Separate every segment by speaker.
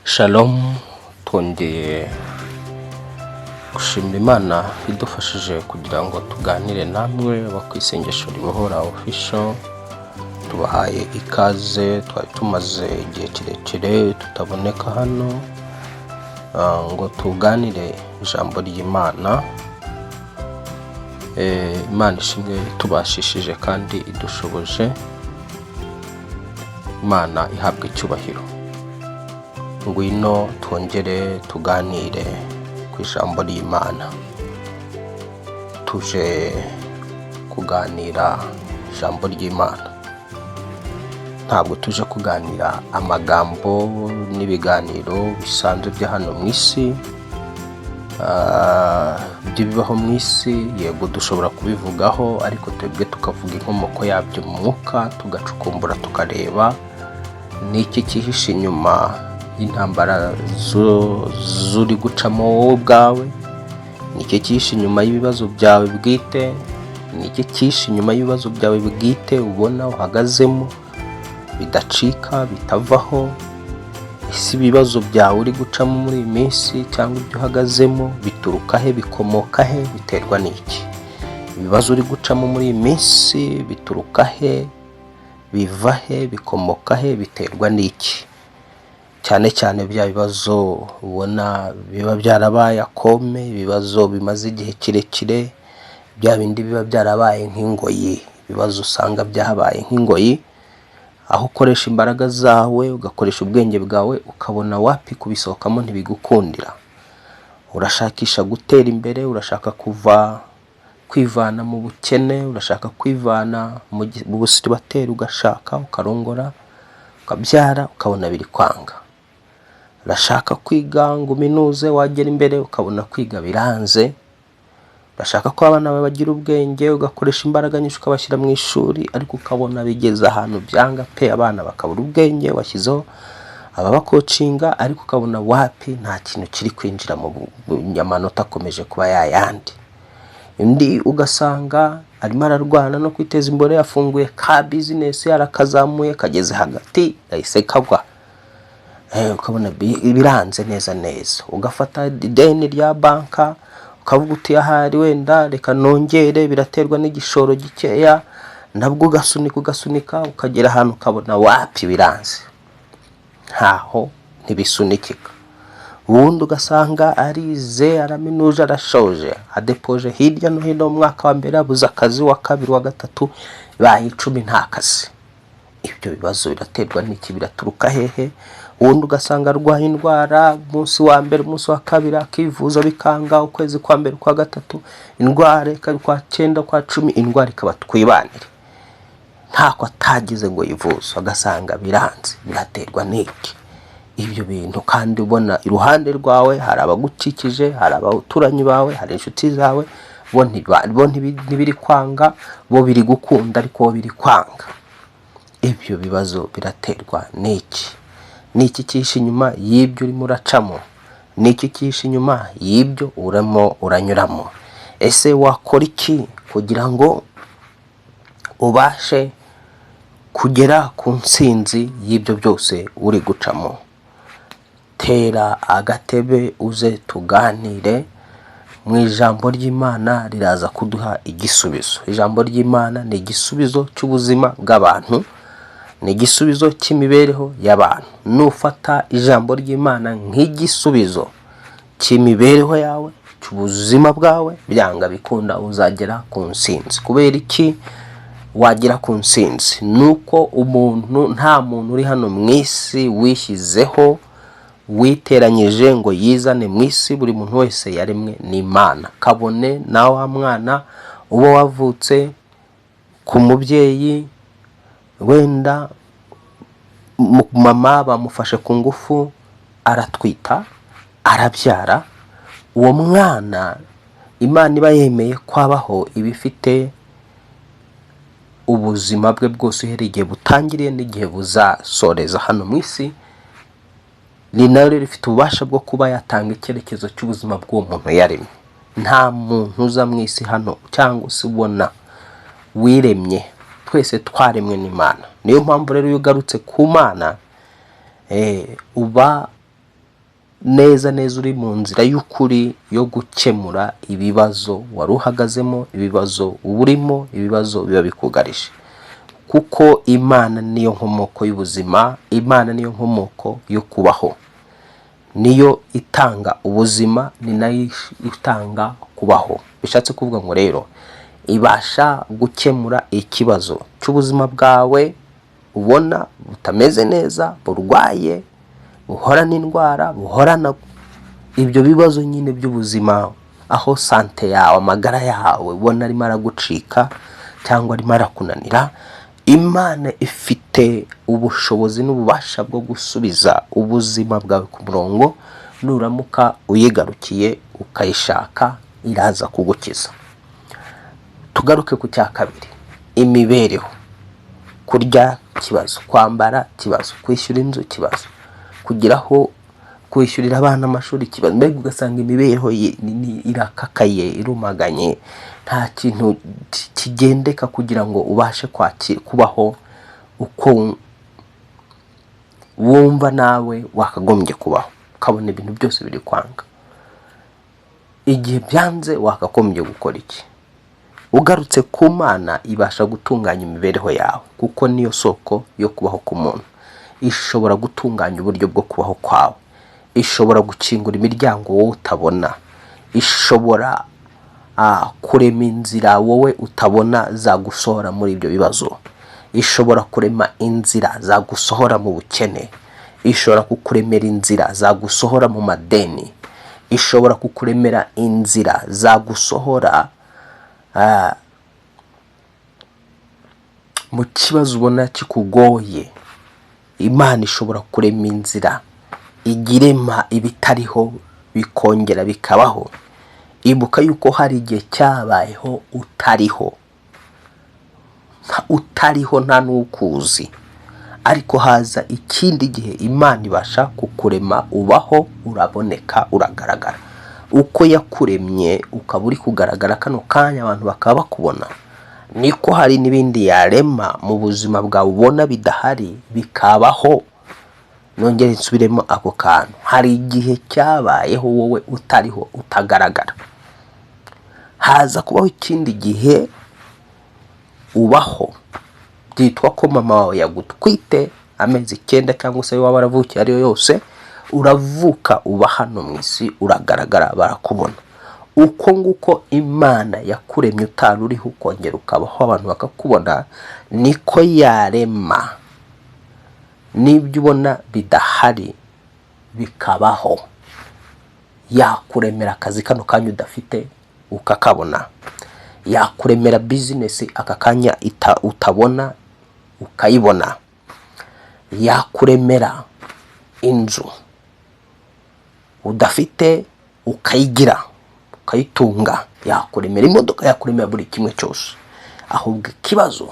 Speaker 1: Shalom, twongeye gushimira Imana idufashije kugira ngo tuganire namwe abo ku Isengesho Ribohora Official. Tubahaye ikaze. Twari tumaze igihe kirekire tutaboneka hano ngo tuganire ijambo ry'Imana. Imana ishimwe itubashishije kandi idushoboje. Imana ihabwa icyubahiro. Ngwino twongere tuganire ku ijambo ry'Imana. Tuje kuganira ijambo ry'Imana, ntabwo tuje kuganira amagambo n'ibiganiro bisanzwe bya hano mu isi, by'ibibaho mu isi. Yego, dushobora kubivugaho, ariko twebwe tukavuga inkomoko yabyo mu mwuka, tugacukumbura, tukareba ni iki cyihishe inyuma y'intambara zuri gucamo wowe ubwawe, ni iki cyihishe inyuma y'ibibazo byawe bwite, ni iki cyihishe inyuma y'ibibazo byawe bwite ubona uhagazemo bidacika, bitavaho. Ese ibibazo byawe uri gucamo muri iyi minsi cyangwa ibyo uhagazemo bituruka he, bikomoka he, biterwa n'iki? Ibibazo uri gucamo muri iyi minsi bituruka he, biva he, bikomoka he, biterwa n'iki? Cyane cyane bya bibazo ubona biba byarabaye akome, ibibazo bimaze igihe kirekire, bya bindi biba byarabaye nk'ingoyi, ibibazo usanga byabaye nk'ingoyi, aho ukoresha imbaraga zawe, ugakoresha ubwenge bwawe, ukabona wapi, kubisohokamo ntibigukundira. Urashakisha gutera imbere, urashaka kuva kwivana mu bukene, urashaka kwivana mu busiribateri, ugashaka, ukarongora, ukabyara, ukabona biri kwanga. Urashaka kwiga ngo uminuze, wagera imbere ukabona kwiga biranze. Urashaka ko abana bawe bagira ubwenge, ugakoresha imbaraga nyinshi ukabashyira mu ishuri, ariko ukabona bigeze ahantu byanga pe, abana bakabura ubwenge. Washyizeho ababakocinga, ariko ukabona wapi, nta kintu kiri kwinjira mu amanota akomeje kuba yayandi. Undi ugasanga arimo ararwana no kwiteza imbere, yafunguye ka business, yarakazamuye, kageze hagati gahise kagwa. Ukabona biranze neza neza. Ugafata ideni rya banka, ukavuga uti: "Ahari wenda reka nongere, biraterwa n'igishoro gikeya." Nabwo ugasunika, ugasunika, ukagera ahantu ukabona wapi, biranze, ntaho, ntibisunikika. Ubundi ugasanga arize, araminuje, arashoje, adepoje hirya no hino, mu mwaka wa mbere abuze akazi, wa kabiri, wa gatatu, baye 10 nta kazi. Ibyo bibazo biraterwa n'iki? Biraturuka hehe? Ubundi ugasanga arwaye indwara, umunsi wa mbere, umunsi wa kabiri akivuza bikanga, ukwezi kwa mbere, kwa gatatu, indwara ikaba, kwa cyenda, kwa 10, indwara ikaba twibanire, ntako atagize ngo yivuze, agasanga biranze. Biraterwa n'iki ibyo bintu, kandi ubona iruhande rwawe hari abagukikije, hari abaturanyi bawe, hari inshuti zawe, bo ntibiri kwanga, bo biri gukunda, ariko bo biri kwanga? Ibyo bibazo biraterwa n'iki? Ni iki cyihishe inyuma y'ibyo urimo uracamo? Ni iki cyihishe inyuma y'ibyo urimo uranyuramo? Ese wakora iki kugira ngo ubashe kugera ku ntsinzi y'ibyo byose uri gucamo? Tera agatebe uze tuganire mu ijambo ry'Imana, riraza kuduha igisubizo. Ijambo ry'Imana ni igisubizo cy'ubuzima bw'abantu, ni igisubizo cy'imibereho y'abantu. Nufata ijambo ry'Imana nk'igisubizo cy'imibereho yawe, cy'ubuzima bwawe, byanga bikunda uzagera ku ntsinzi. Kubera iki wagera ku ntsinzi? Ni uko umuntu, nta muntu uri hano mu isi wishyizeho, witeranyije ngo yizane mu isi. Buri muntu wese yaremwe n'Imana, kabone na wa mwana uba wavutse ku mubyeyi wenda mama bamufashe ku ngufu, aratwita, arabyara, uwo mwana Imana iba yemeye ko abaho, iba ifite ubuzima bwe bwose, uhereye igihe butangiriye n'igihe buzasoreza hano mu isi. Ni nayo rero ifite ububasha bwo kuba yatanga icyerekezo cy'ubuzima bw'uwo muntu yaremye. Nta muntu uza mu isi hano cyangwa se ubona wiremye, twese twaremwe n'Imana. Niyo mpamvu rero iyo ugarutse ku Mana, uba Neza neza uri mu nzira y'ukuri yo gukemura ibibazo wari uhagazemo, ibibazo uba urimo, ibibazo biba bikugarije, kuko Imana niyo nkomoko y'ubuzima. Imana niyo nkomoko yo kubaho, niyo itanga ubuzima, ni nayo itanga kubaho. Bishatse kuvuga ngo rero ibasha gukemura ikibazo cy'ubuzima bwawe ubona butameze neza, burwaye, buhorana indwara, buhorana ibyo bibazo nyine by'ubuzima, aho santé yawe, amagara yawe ubona arimo aragucika cyangwa arimo arakunanira. Imana ifite ubushobozi n'ububasha bwo gusubiza ubuzima bwawe ku murongo. Nuramuka uyigarukiye ukayishaka, iraza kugukiza. Tugaruke ku cya kabiri, imibereho. Kurya ikibazo, kwambara ikibazo, kwishyura inzu ikibazo, kugeraho kwishyurira abana amashuri ikibazo. Mbega ugasanga imibereho ye irakakaye, irumaganye, nta kintu kigendeka kugira ngo ubashe kwakira kubaho uko wumva nawe wakagombye kubaho, ukabona ibintu byose biri kwanga. Igihe byanze, wakagombye gukora iki? Ugarutse ku Mana, ibasha gutunganya imibereho yawe, kuko niyo soko yo kubaho k'umuntu. Ishobora gutunganya uburyo bwo kubaho kwawe, ishobora gukingura imiryango wowe utabona, ishobora kurema inzira wowe utabona zagusohora muri ibyo bibazo, ishobora kurema inzira zagusohora mu bukene, ishobora kukuremera inzira zagusohora mu madeni, ishobora kukuremera inzira zagusohora mu kibazo ubona kikugoye. Imana ishobora kurema inzira, ijya irema ibitariho bikongera bikabaho. Ibuka yuko hari igihe cyabayeho utariho, utariho, nta n'ukuzi, ariko haza ikindi gihe Imana ibasha kukurema, ubaho, uraboneka, uragaragara. Uko yakuremye ukaba uri kugaragara kano kanya, abantu bakaba bakubona, niko hari n'ibindi yarema mu buzima bwawe ubona bidahari bikabaho. Nongere nsubiremo ako kantu: hari igihe cyabayeho wowe utariho, utagaragara, haza kubaho ikindi gihe ubaho, byitwa ko mama wawe yagutwite amezi 9 cyangwa se waba waravukiye ariyo yose, uravuka, uba hano mu isi, uragaragara, barakubona. Uko nguko Imana yakuremye utari uriho, ukongera ukabaho, abantu bakakubona, niko yarema n'ibyo ubona bidahari bikabaho. Yakuremera akazi kano kanya udafite ukakabona, yakuremera business aka kanya utabona ukayibona, yakuremera inzu udafite ukayigira, ukayitunga, yakuremera imodoka, yakuremera buri kimwe cyose. Ahubwo ikibazo,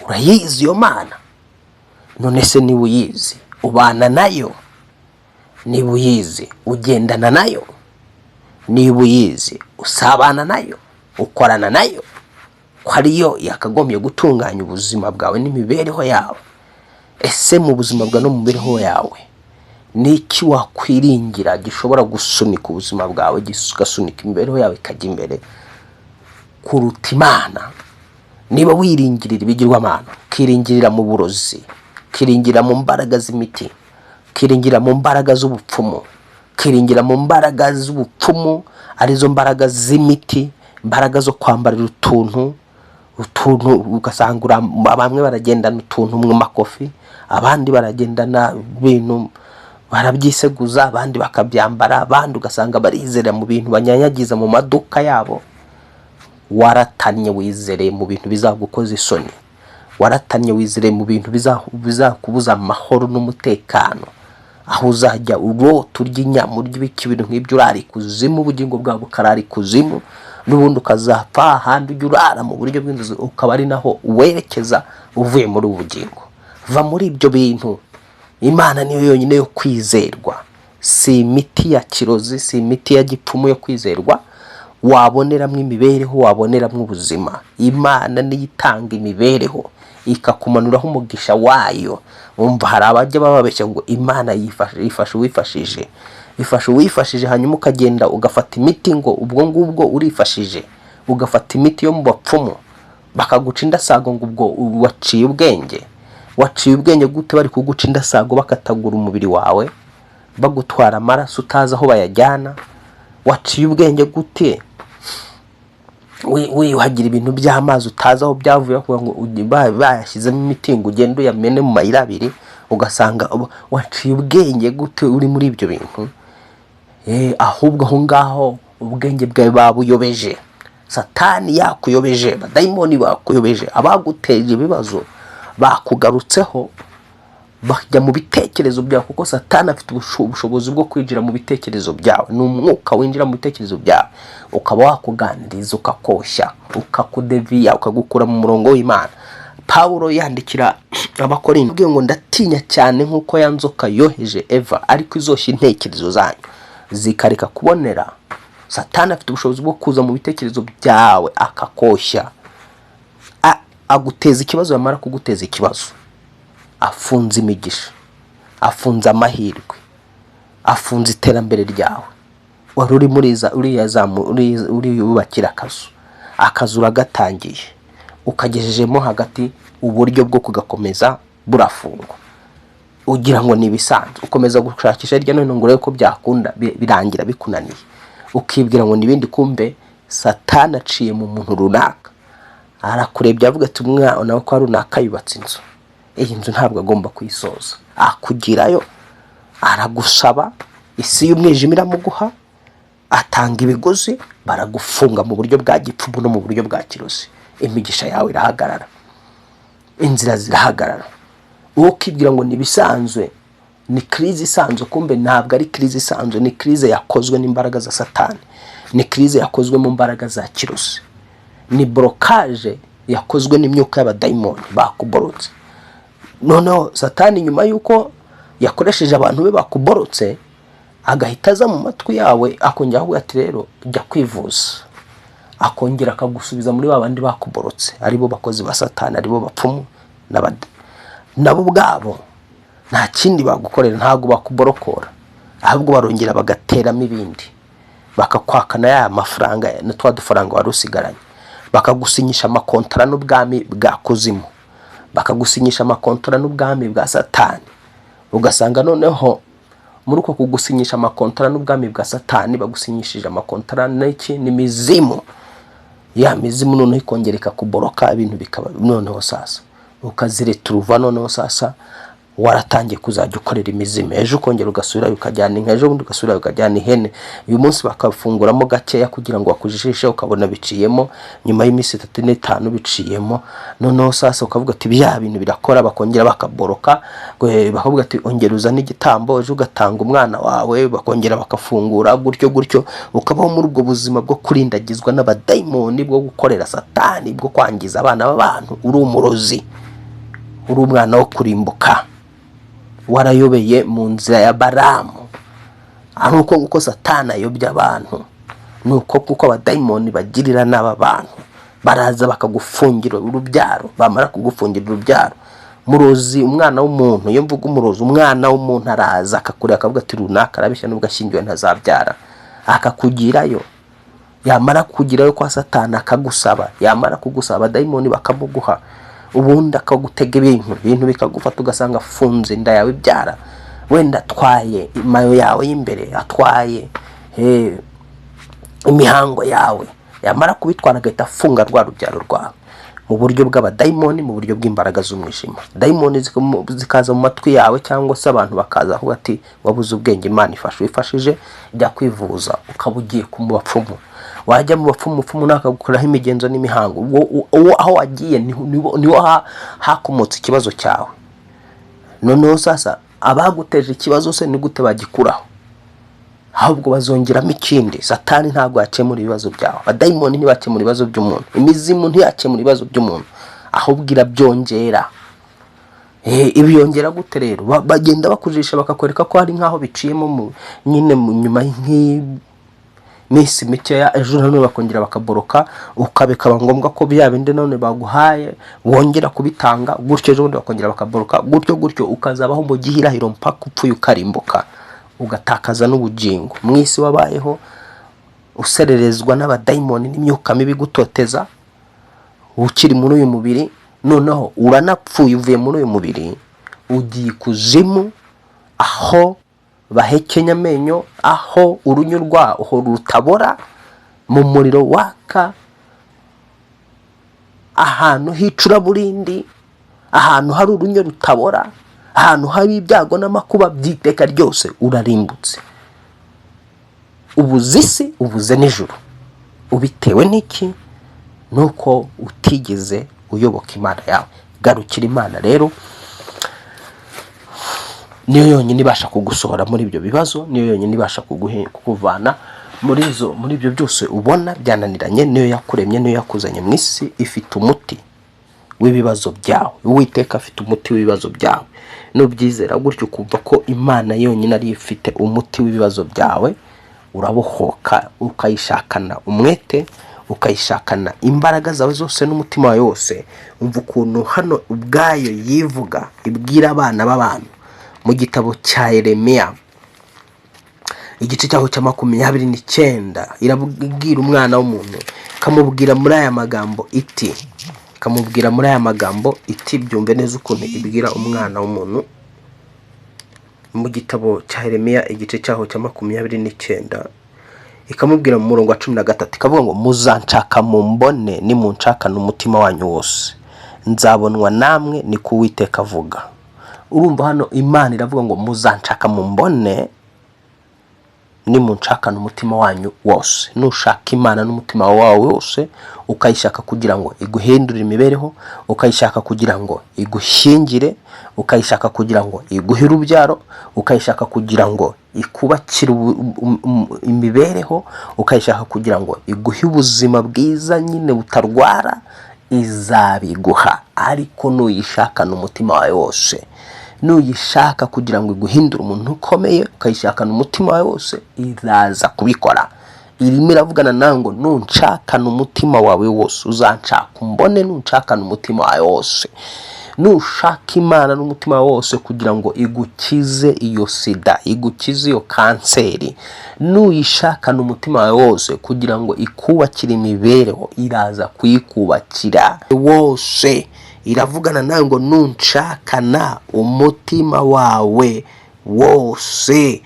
Speaker 1: urayizi iyo Mana? None se niba uyizi, ubana nayo? Niba uyizi, ugendana nayo? Niba uyizi, usabana nayo, ukorana nayo, ko ariyo yakagombye gutunganya ubuzima bwawe n'imibereho yawe? Ese mu buzima bwawe no mu mibereho yawe, ni iki wakwiringira gishobora gusunika ubuzima bwawe, kigasunika imibereho yawe ikajya imbere kuruta Imana? Niba wiringirira ibigirwamana, ukiringirira mu burozi, ukiringira mu mbaraga z'imiti, ukiringira mu mbaraga z'ubupfumu, ukiringira mu mbaraga z'ubupfumu, arizo mbaraga z'imiti, imbaraga zo kwambarira utuntu utuntu, ugasanga bamwe baragendana utuntu mu makofi, abandi baragendana ibintu barabyiseguza, abandi bakabyambara, abandi ugasanga barizera mu bintu banyanyagiza mu maduka yabo, waratannye, wizereye mu bintu bizagukoza isoni. Waratannye, wizereye mu bintu bizakubuza amahoro n'umutekano, aho uzajya urota urya inyama, urya ibiki, ibintu nk'ibyo, urara ikuzimu, ubugingo bwawe bukarara ikuzimu, n'ubundi ukazapfa ahandi ujya urara mu buryo bw'inzozi, ukaba ari naho werekeza uvuye muri ubu bugingo. Va muri ibyo bintu. Imana niyo yonyine yo kwizerwa, si imiti ya kirozi, si imiti ya gipfumu yo kwizerwa waboneramo imibereho, waboneramo ubuzima. Imana niyo itanga imibereho. ikakumanuraho umugisha wayo. Wumva hari abajya bababeshya ngo Imana yifashe uwifashije, ifasha uwifashije, hanyuma ukagenda ugafata imiti ngo ubwo ngubwo urifashije, ugafata imiti yo mu bapfumu bakaguca indasago ngo ubwo waciye ubwenge. Waciye ubwenge gute bari kuguca indasago, bakatagura umubiri wawe, bagutwara amaraso utazi aho bayajyana? Waciye ubwenge gute wiyuhagira ibintu by'amazi utazi aho byavuye, kugira ngo bayashyizemo imiti ngo ugende uyamene mu mayira abiri? Ugasanga waciye ubwenge gute uri muri ibyo bintu? Ahubwo aho ngaho ubwenge bwawe babuyobeje, Satani yakuyobeje, abadayimoni bakuyobeje, abaguteje ibibazo bakugarutseho, bajya mu bitekerezo byawe, kuko Satani afite ubushobozi bwo kwinjira mu bitekerezo byawe. Ni umwuka winjira mu bitekerezo byawe, ukaba wakuganiriza, ukakoshya, ukakudeviya, ukagukura mu murongo w'Imana. Pawulo yandikira Abakorinto avuga ngo: "Ndatinya cyane nk'uko ya nzoka yoheje Eva, ariko izoshya intekerezo zanyu zikareka kubonera." Satani afite ubushobozi bwo kuza mu bitekerezo byawe akakoshya, aguteza ikibazo. Yamara kuguteza ikibazo, afunze imigisha, afunze amahirwe, afunze iterambere ryawe. Wari uri muri uriya zamu uriyubakira akazu, akazu uragatangiye, ukagejejemo hagati, uburyo bwo kugakomeza burafungwa. Ugira ngo ni ibisanzwe, ukomeza gushakisha hirya no hino ngo urebe ko byakunda, birangira bikunaniye, ukibwira ngo ni ibindi, kumbe Satani aciye mu muntu runaka, arakurebye avuga ati: "Umwana we kwa runaka yubatse inzu, iyi nzu ntabwo agomba kuyisoza." Akugirayo, aragusaba, isi y'umwijima iramuguha, atanga ibiguzi, baragufunga mu buryo bwa gipfumu no mu buryo bwa kirozi. Imigisha yawe irahagarara, inzira zirahagarara, wowe ukibwira ngo ni ibisanzwe, ni crise isanzwe. Kumbe ntabwo ari crise isanzwe, ni crise yakozwe n'imbaraga za Satani, ni crise yakozwe mu mbaraga za kirozi, ni blocage yakozwe n'imyuka y'abadayimoni bakuborotse. Noneho Satani, nyuma y'uko yakoresheje abantu be bakuborotse, agahita aza mu matwi yawe, akongera avuga ati: "Rero jya kwivuza." Akongera akagusubiza muri ba bandi bakuborotse, aribo bakozi ba Satani, aribo bapfumu nabo ubwabo. Nta kindi bagukorera, ntabwo bakuborokora, ahubwo barongera bagateramo ibindi, bakakwakana ya mafaranga na twa dufaranga wari usigaranye, bakagusinyisha amakontara n'ubwami bwa kuzimu, bakagusinyisha amakontara n'ubwami bwa Satani. Ugasanga noneho muri uko kugusinyisha amakontara n'ubwami bwa Satani, bagusinyishije amakontara n'iki? N'imizimu. Ya mizimu noneho ikongera ikakuboroka, ibintu bikaba noneho sasa ukazireturuva. Noneho sasa waratangiye kuzajya ukorera imizimu, ejo ukongera ugasubirayo ukajyana inka, ejo bundi ugasubirayo ukajyana ihene. Uyu munsi bakafunguramo gakeya kugira ngo bakujijishe, ukabona biciyemo, nyuma y'iminsi 3 n'5 biciyemo. Noneho sasa ukavuga ati: "Bya bintu birakora." Bakongera bakaboroka, bakavuga ati: "Ongera uzane igitambo." Ejo ugatanga umwana wawe, bakongera bakafungura, gutyo gutyo, ukabaho muri ubwo buzima bwo kurindagizwa n'abadayimoni, bwo gukorera Satani, bwo kwangiza abana b'abantu. Uri umurozi, uri umwana wo kurimbuka, warayobeye mu nzira ya Baramu. Ari uko nguko Satani ayobya abantu, ni uko kuko abadayimoni bagirira n'aba bantu. Baraza bakagufungira urubyaro, bamara kugufungira urubyaro, murozi, umwana w'umuntu, iyo mvuga umurozi, umwana w'umuntu araza akakureba akavuga ati: "Runaka arabeshya, nubwo ashyingiwe ntazabyara." Akakugirayo, yamara kugirayo kwa Satani akagusaba, yamara kugusaba abadayimoni bakamuguha, ubundi akagutega ibintu, ibintu bikagufata, ugasanga afunze inda yawe ibyara, wenda atwaye imayo yawe y'imbere, atwaye imihango yawe. Yamara kubitwara agahita afunga rwa rubyaro rwawe mu buryo bw'abadayimoni, mu buryo bw'imbaraga z'umwijima. Dayimoni zikaza mu matwi yawe, cyangwa se abantu bakaza avuga ati: "Wabuze ubwenge, Imana ifasha wifashije, jya kwivuza." Ukaba ugiye ku bapfumu, wajya mu bapfumu, umupfumu nawe akagukoreraho imigenzo n'imihango. Uwo aho wagiye niho hakomotse ikibazo cyawe. Noneho sasa abaguteje ikibazo se ni gute bagikuraho? Ahubwo bazongeramo ikindi. Satani ntabwo yakemura ibibazo byawe, abadayimoni ntibakemura ibibazo by'umuntu, imizimu ntiyakemura ibibazo by'umuntu, ahubwo irabyongera. Ibiyongera gute rero? Bagenda bakujisha, bakakwereka ko hari nk'aho biciyemo nyine nyuma. Minsi mikeya, ejo nanone bakongera bakaboroka, bikaba ngombwa ko bya bindi none baguhaye wongera kubitanga gutyo, ejo bundi bakongera bakaboroka gutyo gutyo, ukazabaho mu gihirahiro mpaka upfuye, ukarimbuka, ugatakaza n'ubugingo. Mu isi wabayeho usererezwa n'abadayimoni n'imyuka mibi gutoteza ukiri muri uyu mubiri. Noneho uranapfuye, uvuye muri uyu mubiri, ugiye ikuzimu aho bahekenya amenyo, aho urunyo rwaho rutabora, mu muriro waka, ahantu h'icuraburindi, ahantu hari urunyo rutabora, ahantu hari ibyago n'amakuba by'iteka ryose. Urarimbutse, ubuze isi, ubuze n'ijuru. Ubitewe n'iki? Nuko utigeze uyoboka Imana yawe. Garukira Imana rero, niyo yonyine ibasha kugusohora muri ibyo bibazo, niyo yonyine ibasha kukuvana muri ibyo byose ubona byananiranye. Niyo yakuremye, niyo yakuzanye mu isi, ifite umuti w'ibibazo byawe. Uwiteka afite umuti w'ibibazo byawe. Nubyizera gutyo, ukumva ko Imana yonyine ariyo ifite umuti w'ibibazo byawe, urabohoka. Ukayishakana umwete, ukayishakana imbaraga zawe zose n'umutima wawe wose. Umva ukuntu hano ubwayo yivuga, ibwira abana b'abantu mu gitabo cya Yeremiya, igice cyaho cya 29. Irabwira umwana w'umuntu, ikamubwira muri aya magambo iti, ikamubwira muri aya magambo iti, byumve neza ukuntu ibwira umwana w'umuntu mu gitabo cya Yeremiya, igice cyaho cya 29, ikamubwira mu murongo wa 13, ikavuga ngo: "Muzanshaka mumbone, nimunshakana umutima wanyu wose. Nzabonwa namwe, ni ko Uwiteka avuga." Urumva hano Imana iravuga ngo: "Muzanshaka mumbone, nimunshakana umutima wanyu wose." Nushaka Imana n'umutima wawe wose, ukayishaka kugira ngo iguhindurire imibereho, ukayishaka kugira ngo igushyingire, ukayishaka kugira ngo iguhe urubyaro, ukayishaka kugira ngo ikubakire imibereho, ukayishaka kugira ngo iguhe ubuzima bwiza nyine butarwara, izabiguha. Ariko nuyishakana umutima wawe wose, nuyishaka kugira ngo iguhindure umuntu ukomeye, ukayishakana umutima wawe wose, iraza kubikora. Irimo iravugana nawe ngo: "Nunshakana umutima wawe wose, uzanshaka umbone." Nunshakana umutima wawe wose, nushaka Imana n'umutima wawe wose kugira ngo igukize iyo sida, igukize iyo kanseri, nuyishakana umutima wawe wose kugira ngo ikubakire imibereho, iraza kuyikubakira wose. Iravugana nawe ngo: "Nunshakana umutima wawe wose,"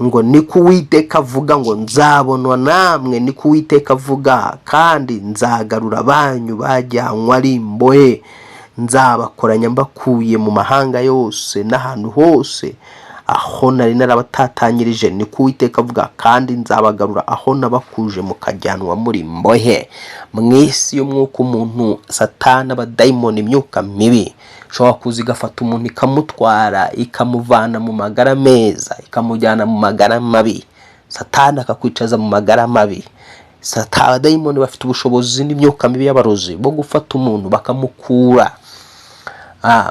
Speaker 1: ngo "niko Uwiteka avuga, ngo nzabonwa namwe, niko Uwiteka avuga, kandi nzagarura abanyu bajyanywe ari imbohe. Nzabakoranya mbakuye mu mahanga yose n'ahantu hose aho nari narabatatanyirije, niko Uwiteka avuga, kandi nzabagarura aho nabakuje mukajyanwa muri mbohe." Mu isi y'umwuka, umuntu, Satani, abadayimoni, imyuka mibi ishobora kuza igafata umuntu, ikamutwara, ikamuvana mu magara meza, ikamujyana mu magara mabi. Satani akakwicaza mu magara mabi. Abadayimoni bafite ubushobozi n'imyuka mibi y'abarozi bo gufata umuntu, bakamukura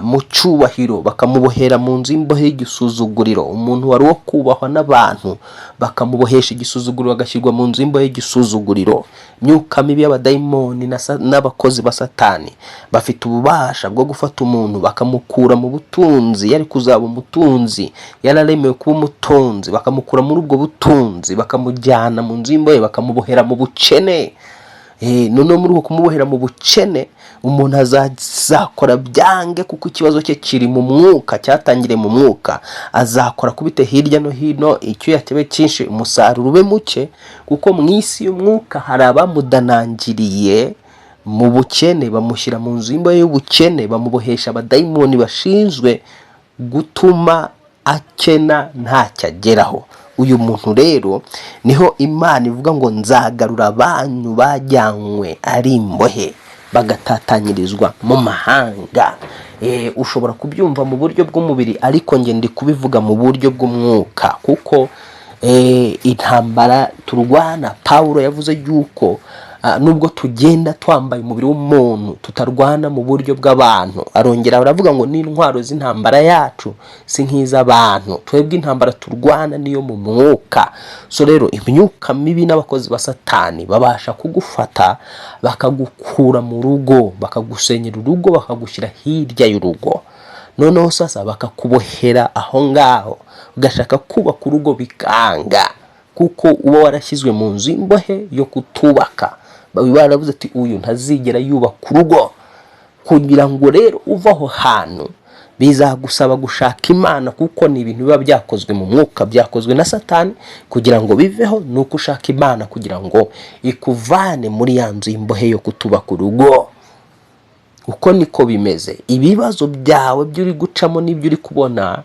Speaker 1: mu cyubahiro, bakamubohera mu nzu y'imbohe y'igisuzuguriro. Umuntu wari uwo kubahwa n'abantu, bakamubohesha igisuzuguriro, agashyirwa mu nzu y'imbohe y'igisuzuguriro. Imyuka mibi y'abadayimoni n'abakozi ba Satani bafite ububasha bwo gufata umuntu, bakamukura mu butunzi, yari kuzaba umutunzi, yararemewe kuba umutunzi, bakamukura muri ubwo butunzi, bakamujyana mu nzu y'imbohe, bakamubohera mu bukene. Noneho muri uko kumubohera mu bukene, umuntu azakora byange, kuko ikibazo cye kiri mu mwuka, cyatangiriye mu mwuka. Azakora kubite hirya no hino, icyuya kibe cyinshi, umusaruro ube muke, kuko mu isi y'umwuka hari abamudanangiriye mu bukene, bamushyira mu nzu y'imbohe y'ubukene, bamubohesha abadayimoni bashinzwe gutuma akena ntacyo ageraho. Uyu muntu rero niho Imana ivuga ngo: "Nzagarura abanyu bajyanywe ari imbohe, bagatatanyirizwa mu mahanga." Ushobora kubyumva mu buryo bw'umubiri, ariko njye ndi kubivuga mu buryo bw'umwuka, kuko intambara turwana, Pawulo yavuze yuko Nubwo tugenda twambaye umubiri w'umuntu, tutarwana mu buryo bw'abantu. Arongera aravuga ngo n'intwaro z'intambara yacu si nk'iz'abantu, twebwe intambara turwana niyo mu mwuka. So rero imyuka mibi n'abakozi ba Satani babasha kugufata, bakagukura mu rugo, bakagusenyera urugo, bakagushyira hirya y'urugo, noneho sasa bakakubohera aho ngaho, ugashaka kubaka urugo bikanga, kuko uba warashyizwe mu nzu y'imbohe yo kutubaka. Baba baravuze ati: "Uyu ntazigera yubaka urugo." Kugira ngo rero uve aho hantu bizagusaba gushaka Imana, kuko ni ibintu biba byakozwe mu mwuka, byakozwe na Satani. Kugira ngo biveho ni uko ushaka Imana kugira ngo ikuvane muri ya nzu y'imbohe yo kutubaka urugo. Uko niko bimeze. Ibibazo byawe byo uri gucamo n'ibyo uri kubona,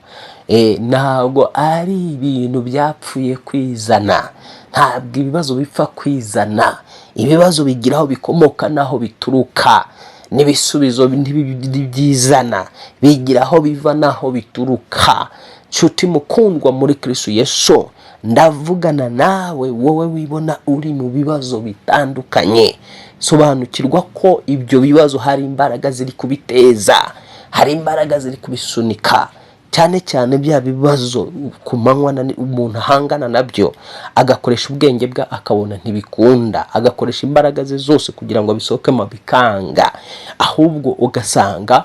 Speaker 1: ntabwo ari ibintu byapfuye kwizana. Ntabwo ibibazo bipfa kwizana. Ibibazo bigira aho bikomoka n'aho bituruka, n'ibisubizo ntibyizana, bigira aho biva n'aho bituruka. Nshuti mukundwa muri Kristo Yesu, ndavugana nawe, wowe wibona uri mu bibazo bitandukanye. Sobanukirwa ko ibyo bibazo hari imbaraga ziri kubiteza, hari imbaraga ziri kubisunika, cyane cyane bya bibazo ku manywa umuntu ahangana nabyo, agakoresha ubwenge bwe akabona ntibikunda, agakoresha imbaraga ze zose kugira ngo abisohokemo bikanga, ahubwo ugasanga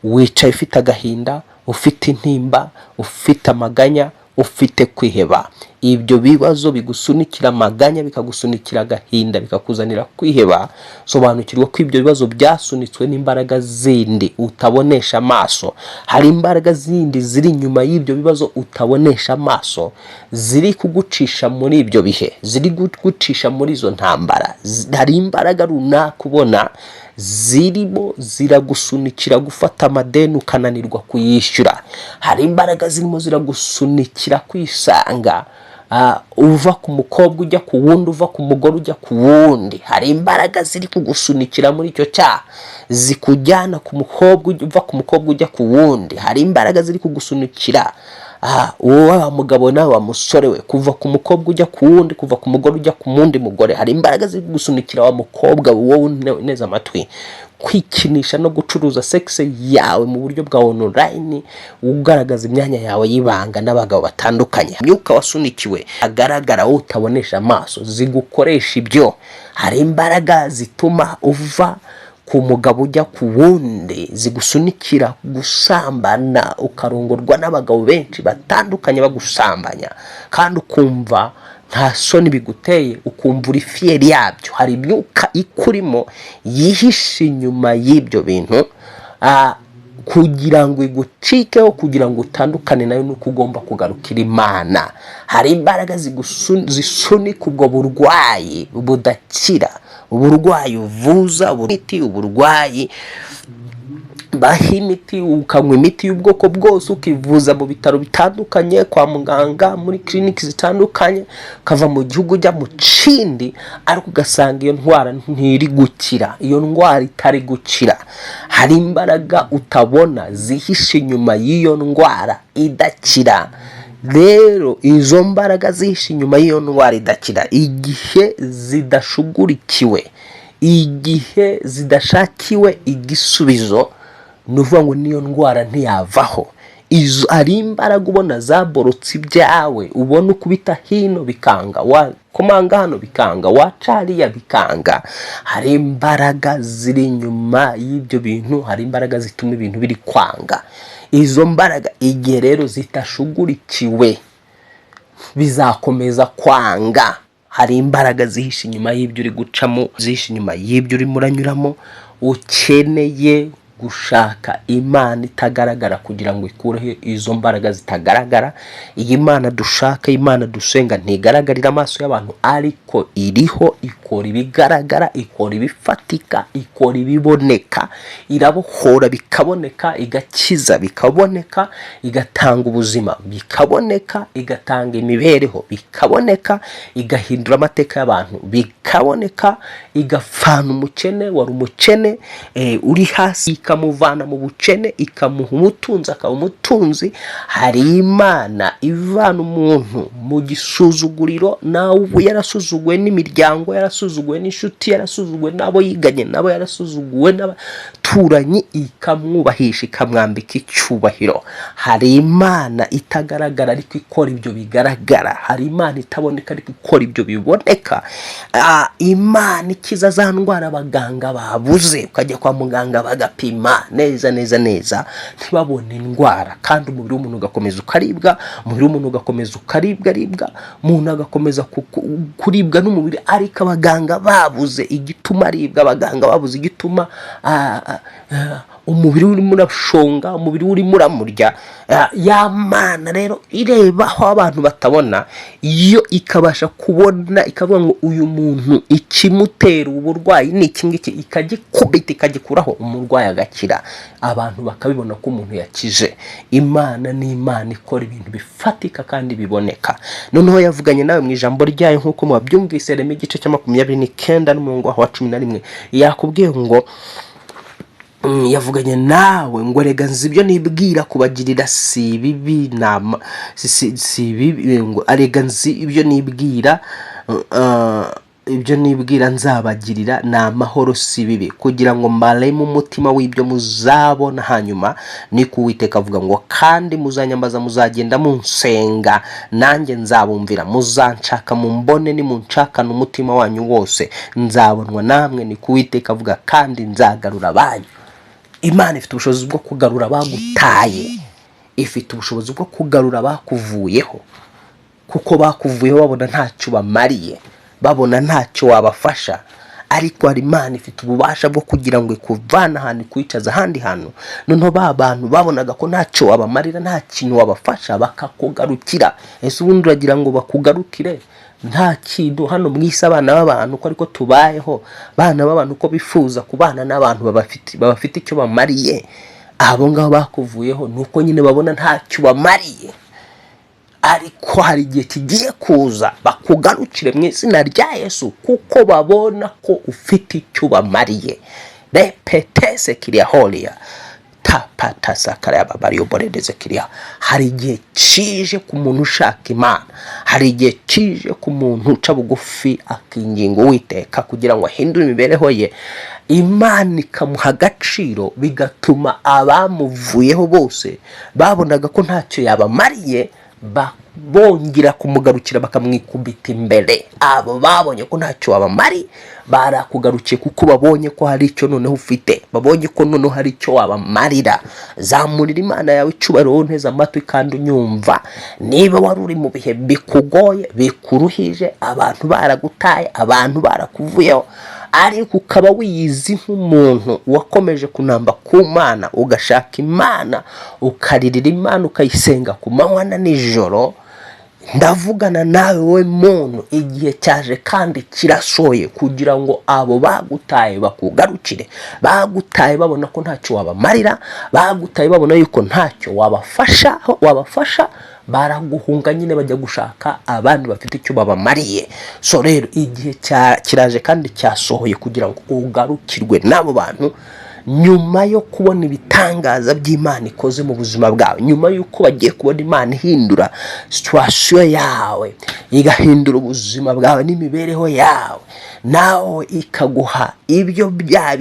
Speaker 1: wicaye ufite agahinda, ufite intimba, ufite amaganya, ufite kwiheba. Ibyo bibazo bigusunikira amaganya, bikagusunikira agahinda, bikakuzanira kwiheba, sobanukirwa ko ibyo bibazo byasunitswe n'imbaraga zindi utabonesha amaso. Hari imbaraga zindi ziri inyuma y'ibyo bibazo utabonesha amaso, ziri kugucisha muri ibyo bihe, ziri kugucisha muri izo ntambara. Hari imbaraga runaka ubona zirimo ziragusunikira gufata amadeni ukananirwa kuyishyura. Hari imbaraga zirimo ziragusunikira kwisanga uva ku mukobwa ujya ku wundi, uva ku mugore ujya ku wundi. Hari imbaraga ziri kugusunikira muri icyo cyaha, zikujyana ku mukobwa, uva ku mukobwa ujya ku wundi. Hari imbaraga ziri kugusunikira, wowe wa mugabo nawe wa musore we, kuva ku mukobwa ujya ku wundi, kuva ku mugore ujya ku wundi mugore. Hari imbaraga ziri kugusunikira, wa mukobwa wowe uneze amatwi, kwikinisha no gucuruza sexe yawe mu buryo bwa online, ugaragaza imyanya yawe y'ibanga n'abagabo batandukanye. Imyuka wasunikiwe agaragara wowe utabonesha amaso zigukoresha ibyo. Hari imbaraga zituma uva ku mugabo ujya ku wundi, zigusunikira gusambana, ukarongorwa n'abagabo benshi batandukanye bagusambanya, kandi ukumva nta soni biguteye, ukumva uri fier yabyo. Hari imyuka ikurimo yihishe inyuma y'ibyo bintu. Kugira ngo igucikeho, kugira ngo utandukane nayo, nuko ugomba kugarukira Imana. Hari imbaraga zisunika ubwo burwayi budakira, uburwayi uvuza imiti, uburwayi baha imiti, ukanywa imiti y'ubwoko bwose, ukivuza mu bitaro bitandukanye, kwa muganga, muri kiliniki zitandukanye, ukava mu gihugu ujya mu kindi, ariko ugasanga iyo ndwara ntiri gukira, iyo ndwara itari gukira. Hari imbaraga utabona zihishe inyuma y'iyo ndwara idakira. Rero izo mbaraga zihishe inyuma y'iyo ndwara idakira, igihe zidashugurikiwe, igihe zidashakiwe igisubizo, ni ukuvuga ngo n'iyo ndwara ntiyavaho. Izo hari imbaraga ubona zaborotse ibyawe, ubona ukubita hino bikanga, wakomanga hano bikanga, waca hariya bikanga. Hari imbaraga ziri inyuma y'ibyo bintu, hari imbaraga zituma ibintu biri kwanga. Izo mbaraga igihe rero zitashugurikiwe bizakomeza kwanga. Hari imbaraga zihishe inyuma y'ibyo uri gucamo, zihishe inyuma y'ibyo urimo uranyuramo. Ukeneye gushaka Imana itagaragara kugira ngo ikureho izo mbaraga zitagaragara. Iyi Mana dushaka, Imana dusenga, ntigaragarira amaso y'abantu, ariko iriho, ikora ibigaragara, ikora ibifatika, ikora ibiboneka, irabohora bikaboneka, igakiza bikaboneka, igatanga ubuzima bikaboneka, igatanga imibereho bikaboneka, igahindura amateka y'abantu bikaboneka, igafana umukene wari umukene uri hasi. ikamuvana mu bukene ikamuha umutunzi akaba umutunzi. Hari Imana ivana umuntu mu gisuzuguriro, nawe ubu yarasuzuguwe n'imiryango, yarasuzuguwe n'inshuti, yarasuzuguwe n'abo yiganye nabo, yarasuzuguwe n'abaturanyi, ikamwubahisha, ikamwambika icyubahiro. Hari Imana itagaragara ariko ikora ibyo bigaragara. Hari Imana itaboneka ariko ikora ibyo biboneka. Imana ikiza za ndwara abaganga babuze, ukajya kwa muganga bagapima neza neza neza ntibabone indwara, kandi umubiri w'umuntu ugakomeza ukaribwa, umubiri w'umuntu ugakomeza ukaribwa aribwa, umuntu agakomeza kuribwa n'umubiri, ariko abaganga babuze igituma aribwa, abaganga babuze igituma umubiri urimo urashonga, umubiri urimo uramurya. Ya Mana rero ireba aho abantu batabona, yo ikabasha kubona, ikavuga ngo uyu muntu ikimutera uburwayi ni iki ngiki, ikagikubita ikagikuraho, umurwayi agakira, abantu bakabibona ko umuntu yakije. Imana ni Imana ikora ibintu bifatika kandi biboneka. Noneho yavuganye nawe mu ijambo ryayo nk'uko mubabyumvise, Rema igice cya 29 n'umurongo wa 11, yakubwiye ngo yavuganye nawe ngo rega nzi ibyo nibwira kubagirira si ibibi, nama si ibibi, ngo arega nzi ibyo nibwira, ibyo nibwira nzabagirira ni amahoro si bibi, kugira ngo mbareme umutima w'ibyo muzabona hanyuma. Niko Uwiteka avuga ngo kandi muzanyambaza, muzagenda munsenga, nanjye nzabumvira, muzanshaka mumbone, nimunshakana umutima wanyu wose nzabonwa namwe, niko Uwiteka avuga, kandi nzagarura abanyu. Imana ifite ubushobozi bwo kugarura abagutaye, ifite ubushobozi bwo kugarura abakuvuyeho, kuko bakuvuyeho babona ntacyo bamariye, babona ntacyo wabafasha, ariko hari Imana ifite ububasha bwo kugira ngo ikuvane ahantu ikwicaze ahandi hantu, noneho ba bantu babonaga ko ntacyo wabamarira, nta kintu wabafasha, bakakugarukira. Ese ubundi uragira ngo bakugarukire nta kintu? Hano mu isi abana b'abantu ko ariko tubayeho, abana b'abantu ko bifuza kubana n'abantu babafite icyo bamariye, abo ngabo bakuvuyeho ni uko nyine babona ntacyo bamariye, ariko hari igihe kigiye kuza bakugarukire mu izina rya Yesu, kuko babona ko ufite icyo bamariye. Repetese kiriya horiya tapatasakarayababariyoborereze kiriya. Hari igihe kije ku muntu ushaka Imana, hari igihe kije ku muntu uca bugufi akinginga Uwiteka kugira ngo ahindure imibereho ye, Imana ikamuha agaciro, bigatuma abamuvuyeho bose babonaga ko ntacyo yabamariye bongera kumugarukira, bakamwikubita imbere. Abo babonye ko ntacyo wabamari barakugarukiye kuko babonye ko hari icyo noneho ufite, babonye ko noneho hari icyo wabamarira. Zamurira Imana yawe icyubahiro, wowe unteze amatwi kandi unyumva. Niba wari uri mu bihe bikugoye, bikuruhije, abantu baragutaye, abantu barakuvuyeho, ariko ukaba wiyizi nk'umuntu wakomeje kunamba ku Mana, ugashaka Imana, ukaririra Imana, ukayisenga ku manywa na nijoro, ndavugana nawe wowe muntu, igihe cyaje kandi kirasohoye kugira ngo abo bagutaye bakugarukire. Bagutaye babona ko ntacyo wabamarira, bagutaye babona yuko ntacyo wabafasha, baraguhunga nyine bajya gushaka abandi bafite icyo babamariye. So rero igihe kiraje kandi cyasohoye kugira ngo ugarukirwe n'abo bantu, nyuma yo kubona ibitangaza by'Imana ikoze mu buzima bwawe, nyuma y'uko bagiye kubona Imana ihindura situation yawe, igahindura ubuzima bwawe n'imibereho yawe, nawe ikaguha ibyo bya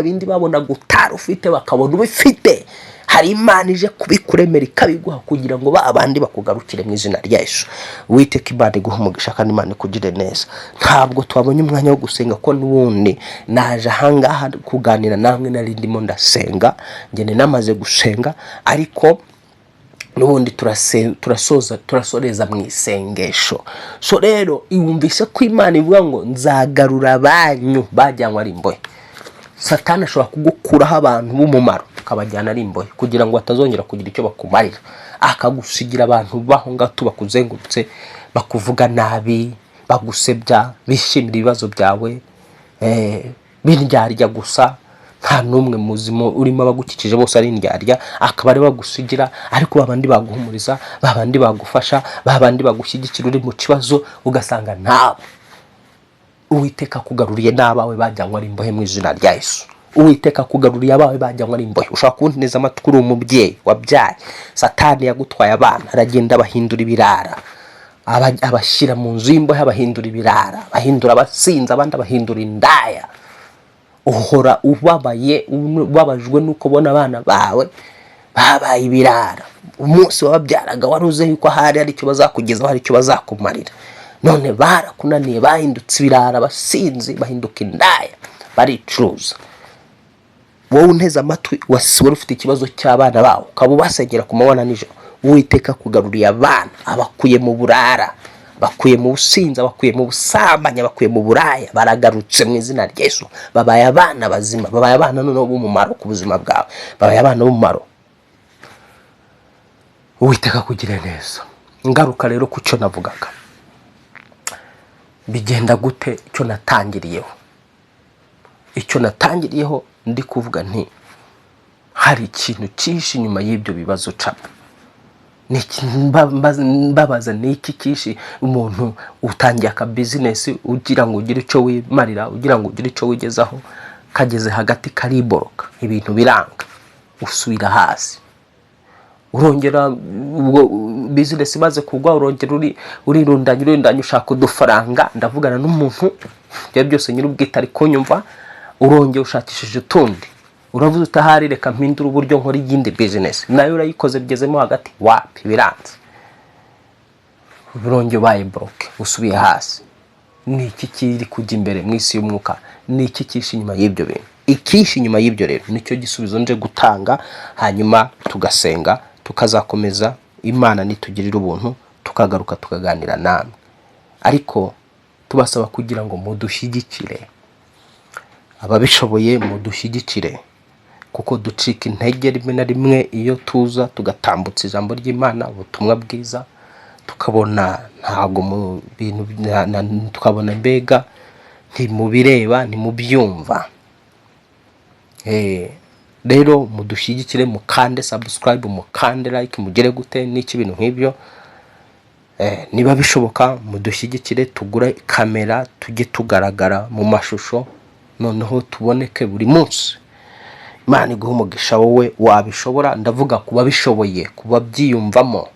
Speaker 1: bindi babona utari ufite bakabona ubifite. Hari Imana ije kubikuremera ikabiguha kugira ngo ba bandi bakugarukire mu izina rya Yesu. Uwiteka Imana iguha umugisha kandi Imana ikugire neza. Ntabwo twabonye umwanya wo gusenga, ko n'ubundi naje ahangaha kuganira namwe nari ndimo ndasenga, ngende namaze gusenga, ariko n'ubundi turasoza, turasoreza mu isengesho. So rero wumvise ko Imana ivuga ngo nzagarura abanyu bajyanywe ari imbohe. Satani ashobora kugukuraho abantu b'umumaro akabajyana ari imbohe kugira ngo batazongera kugira icyo bakumarira, akagusigira abantu baho ngato bakuzengurutse, bakuvuga nabi, bagusebya, bishimira ibibazo byawe, b'indyarya gusa, nta n'umwe muzima urimo, abagukikije bose ari indyarya, akaba ari bagusigira. Ariko babandi baguhumuriza, babandi bagufasha, babandi bagushyigikira uri mu kibazo, ugasanga ntabo. Uwiteka akugaruriye n'abawe bajyanywe ari imbohe mu izina rya Yesu. Uwiteka akugaruriye abawe bajyanywe ari imbohe. Ushobora kunteza amatwi uri umubyeyi wabyaye, Satani yagutwaye abana, aragenda abahindura ibirara, abashyira mu nzu y'imbohe, abahindura ibirara, abahindura abasinzi, abandi abahindura indaya. Uhora ubabaye, ubabajwe n'uko ubona abana bawe babaye ibirara. Umunsi wababyaraga wari uzi yuko ahari hari icyo bazakugezaho, hari icyo bazakumarira. None barakunaniye, bahindutse ibirara, abasinzi, bahinduka indaya, baricuruza. Wowe unteze amatwi wari ufite ikibazo cy'abana bawe, ukaba ubasengera ku manywa na nijoro, Uwiteka akugaruriye abana, abakuye mu burara, bakuye mu businzi, abakuye mu busambanyi, abakuye mu buraya, baragarutse mu izina rya Yesu. Babaye abana bazima, babaye abana noneho b'umumaro ku buzima bwawe, babaye abana b'umumaro. Uwiteka akugire neza. Ngaruka rero ku cyo navugaga, bigenda gute? Icyo natangiriyeho ndi kuvuga nti hari ikintu cyinshi inyuma y'ibyo bibazo capa. Ni iki mbabaza, ni iki cyinshi? Umuntu utangiye aka business ugira ngo ugire icyo wimarira, ugira ngo ugire icyo wigezaho, kageze hagati kariboroka, ibintu biranga, usubira hasi, urongera ubwo business imaze kugwa, urongera urirundanya, urirundanya, ushaka udufaranga. Ndavugana n'umuntu, ibyo byose nyir'ubwite ari kunyumva. Urongera ushakishije utundi, uravuze utahari, reka mpindure uburyo nkora iyindi business. Nayo urayikoze, bigezemo hagati, wapi, biranze, urongera ubaye broke, usubiye hasi. Ni iki kiri kujya imbere mu isi y'umwuka? Ni iki cyishe inyuma y'ibyo bintu? Icyishe inyuma y'ibyo rero nicyo gisubizo nje gutanga, hanyuma tugasenga, tukazakomeza. Imana nitugirira ubuntu tukagaruka tukaganira namwe. Ariko tubasaba kugira ngo mudushyigikire, ababishoboye mudushyigikire, kuko ducika intege rimwe na rimwe iyo tuza tugatambutsa ijambo ry'Imana, ubutumwa bwiza, tukabona ntabwo mu bintu tukabona mbega ntimubireba, ntimubyumva. Rero mudushyigikire, mukande subscribe, mukande like, mugere gute n'iki, ibintu nk'ibyo. Niba bishoboka mudushyigikire tugure kamera, tujye tugaragara mu mashusho, noneho tuboneke buri munsi. Imana iguhe umugisha wowe wabishobora. Ndavuga ku babishoboye, ku babyiyumvamo,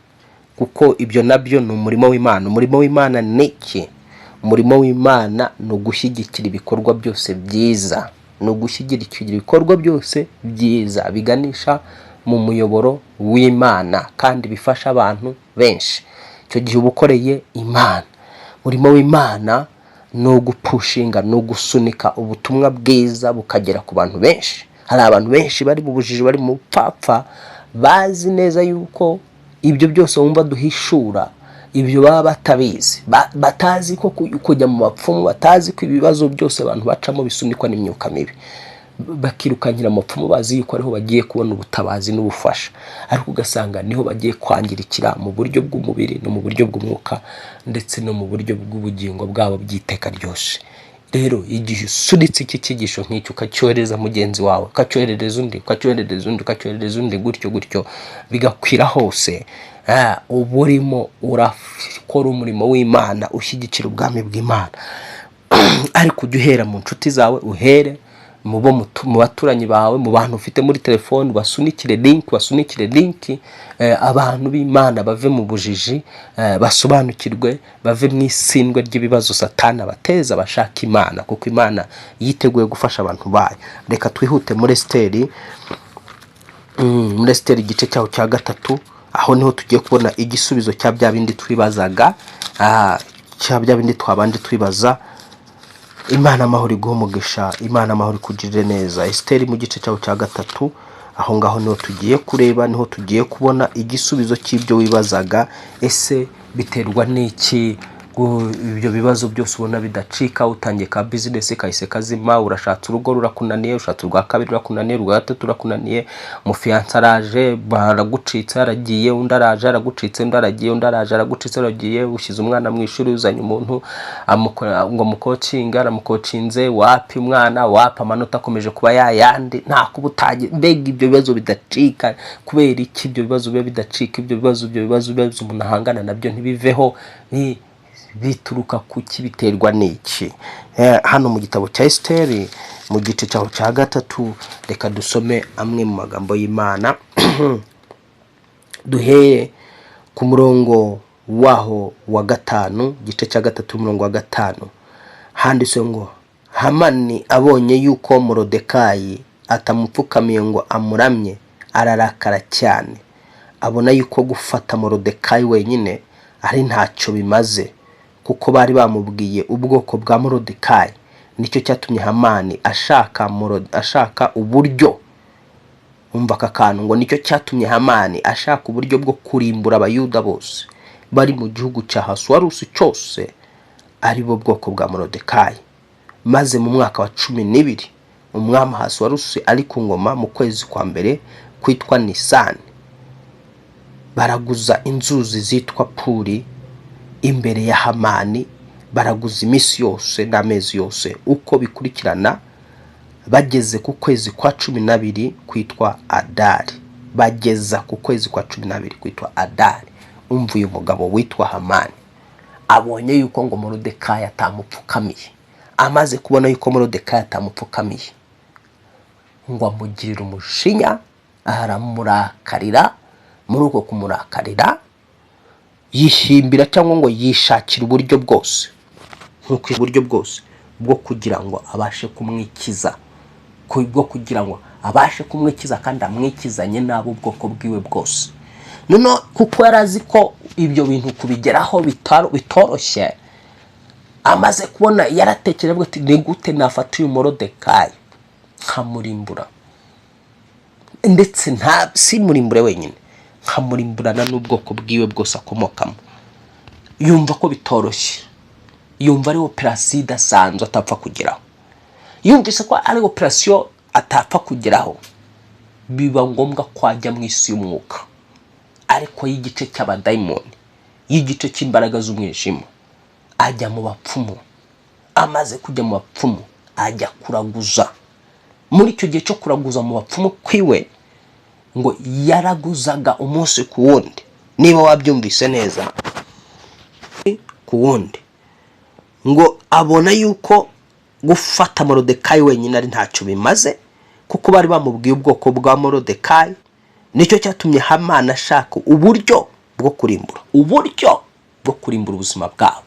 Speaker 1: kuko ibyo nabyo ni umurimo w'Imana. Umurimo w'Imana ni iki? Umurimo w'Imana ni ugushyigikira ibikorwa byose byiza, ni ugushyigikira ibikorwa byose byiza biganisha mu muyoboro w'Imana kandi bifasha abantu benshi. Icyo gihe uba ukoreye Imana. Umurimo w'Imana ni ugupushinga, ni ugusunika ubutumwa bwiza bukagera ku bantu benshi. Hari abantu benshi bari mu bujiji, bari mu bupfapfa, bazi neza yuko ibyo byose wumva duhishura, ibyo baba batabizi. Batazi ko kujya mu bapfumu, batazi ko ibibazo byose abantu bacamo bisunikwa n'imyuka mibi, bakirukankira mu bapfumu bazi yuko ariho bagiye kubona ubutabazi n'ubufasha, ariko ugasanga niho bagiye kwangirikira mu buryo bw'umubiri no mu buryo bw'umwuka, ndetse no mu buryo bw'ubugingo bwabo by'iteka ryose. Rero igihe usunitse iki cyigisho nk'icyo, ukacyohereza mugenzi wawe, ukacyoherereza undi, ukacyoherereza undi, ukacyoherereza undi, gutyo gutyo bigakwira hose, uba urimo urakora umurimo w'Imana, ushyigikira ubwami bw'Imana. Ariko ujye uhera mu nshuti zawe, uhere mu bo mu baturanyi bawe, mu bantu ufite muri telefoni, basunikire link, basunikire link, abantu b'Imana bave mu bujiji, basobanukirwe, bave mu isindwe ry'ibibazo Satani abateza, bashaka Imana, kuko Imana yiteguye gufasha abantu bayo. Reka twihute muri Esiteri, muri Esiteri igice cyaho cya gatatu. Aho niho tugiye kubona igisubizo cya bya bindi twibazaga, cya bya bindi twabanje twibaza. Imana amahoro iguhe umugisha, Imana amahoro ikugirire neza. Esiteri mu gice cyaho cya gatatu, aho ngaho niho tugiye kureba, niho tugiye kubona igisubizo cy'ibyo wibazaga. Ese biterwa n'iki ibyo bibazo byose ubona bidacika? Utangiye ka business kahise kazima, urashatse urugo rurakunaniye, ushatse urwa kabiri rurakunaniye, urwa gatatu rurakunaniye, umufiyanse araje baragucitse aragiye, undi araje aragucitse, undi aragiye, undi araje aragucitse aragiye, ushyize umwana mu ishuri, uzanye umuntu ngo mukocinge, aramukocinze, wapi, umwana wapi, amanota akomeje kuba yayandi, nta kuba utagira. Mbega ibyo bibazo bidacika, kubera iki ibyo bibazo biba bidacika? Ibyo bibazo, ibyo bibazo umuntu ahangana nabyo ntibiveho ni Bituruka kuki? Biterwa n'iki? Hano mu gitabo cya Esiteri, mu gice cyaho cya 3, reka dusome amwe mu magambo y'Imana, duhere ku murongo waho wa 5. Igice cya 3, umurongo wa 5, handitse ngo: "Hamani abonye yuko Morodekayi atamupfukamiye ngo amuramye, ararakara cyane, abona yuko gufata Morodekayi wenyine ari ntacyo bimaze, kuko bari bamubwiye ubwoko bwa Morodekayi. Nicyo cyatumye Hamani ashaka uburyo." Umva aka kantu, ngo nicyo cyatumye Hamani ashaka uburyo bwo kurimbura Abayuda bose bari mu gihugu cya Hasuwarusi cyose, ari bo bwoko bwa Morodekayi. Maze mu mwaka wa 12 umwami Hasuwarusi ari ku ngoma, mu kwezi kwa mbere kwitwa Nisani, baraguza inzuzi zitwa Puri imbere ya Hamani. Baraguza iminsi yose n'amezi yose uko bikurikirana, bageze ku kwezi kwa 12 kwitwa Adari. Bageza ku kwezi kwa 12 kwitwa Adari. Umva, uyu mugabo witwa Hamani abonye yuko ngo Morodekayi atamupfukamiye. Amaze kubona yuko Morodekayi atamupfukamiye, ngo amugirire umushinya, aramurakarira. Muri uko kumurakarira, yihimbira cyangwa ngo yishakira uburyo bwose, nk'uko uburyo bwose bwo kugira ngo abashe kumwikiza, bwo kugira ngo abashe kumwikiza kandi amwikizanye n'ab'ubwoko bwiwe bwose. Noneho kuko yari azi ko ibyo bintu kubigeraho bitoroshye, amaze kubona, yaratekereje avuga ati: "Ni gute nafata uyu Morodekayi nkamurimbura, ndetse nta simurimbure wenyine, nkamurimburana n'ubwoko bwiwe bwose akomokamo?" Yumva ko bitoroshye, yumva ari operasiyo idasanzwe atapfa kugeraho. Yumvise ko ari operasiyo atapfa kugeraho, biba ngombwa ko ajya mu isi y'umwuka, ariko y'igice cy'abadayimoni, y'igice cy'imbaraga z'umwijima. Ajya mu bapfumu. Amaze kujya mu bapfumu, ajya kuraguza. Muri icyo gihe cyo kuraguza mu bapfumu kwiwe, ngo yaraguzaga umunsi ku wundi, niba wabyumvise neza, ku wundi, ngo abona yuko gufata Morodekayi wenyine ari ntacyo bimaze, kuko bari bamubwiye ubwoko bwa Morodekayi. Nicyo cyatumye Hamani ashaka uburyo bwo kurimbura, uburyo bwo kurimbura ubuzima bwabo.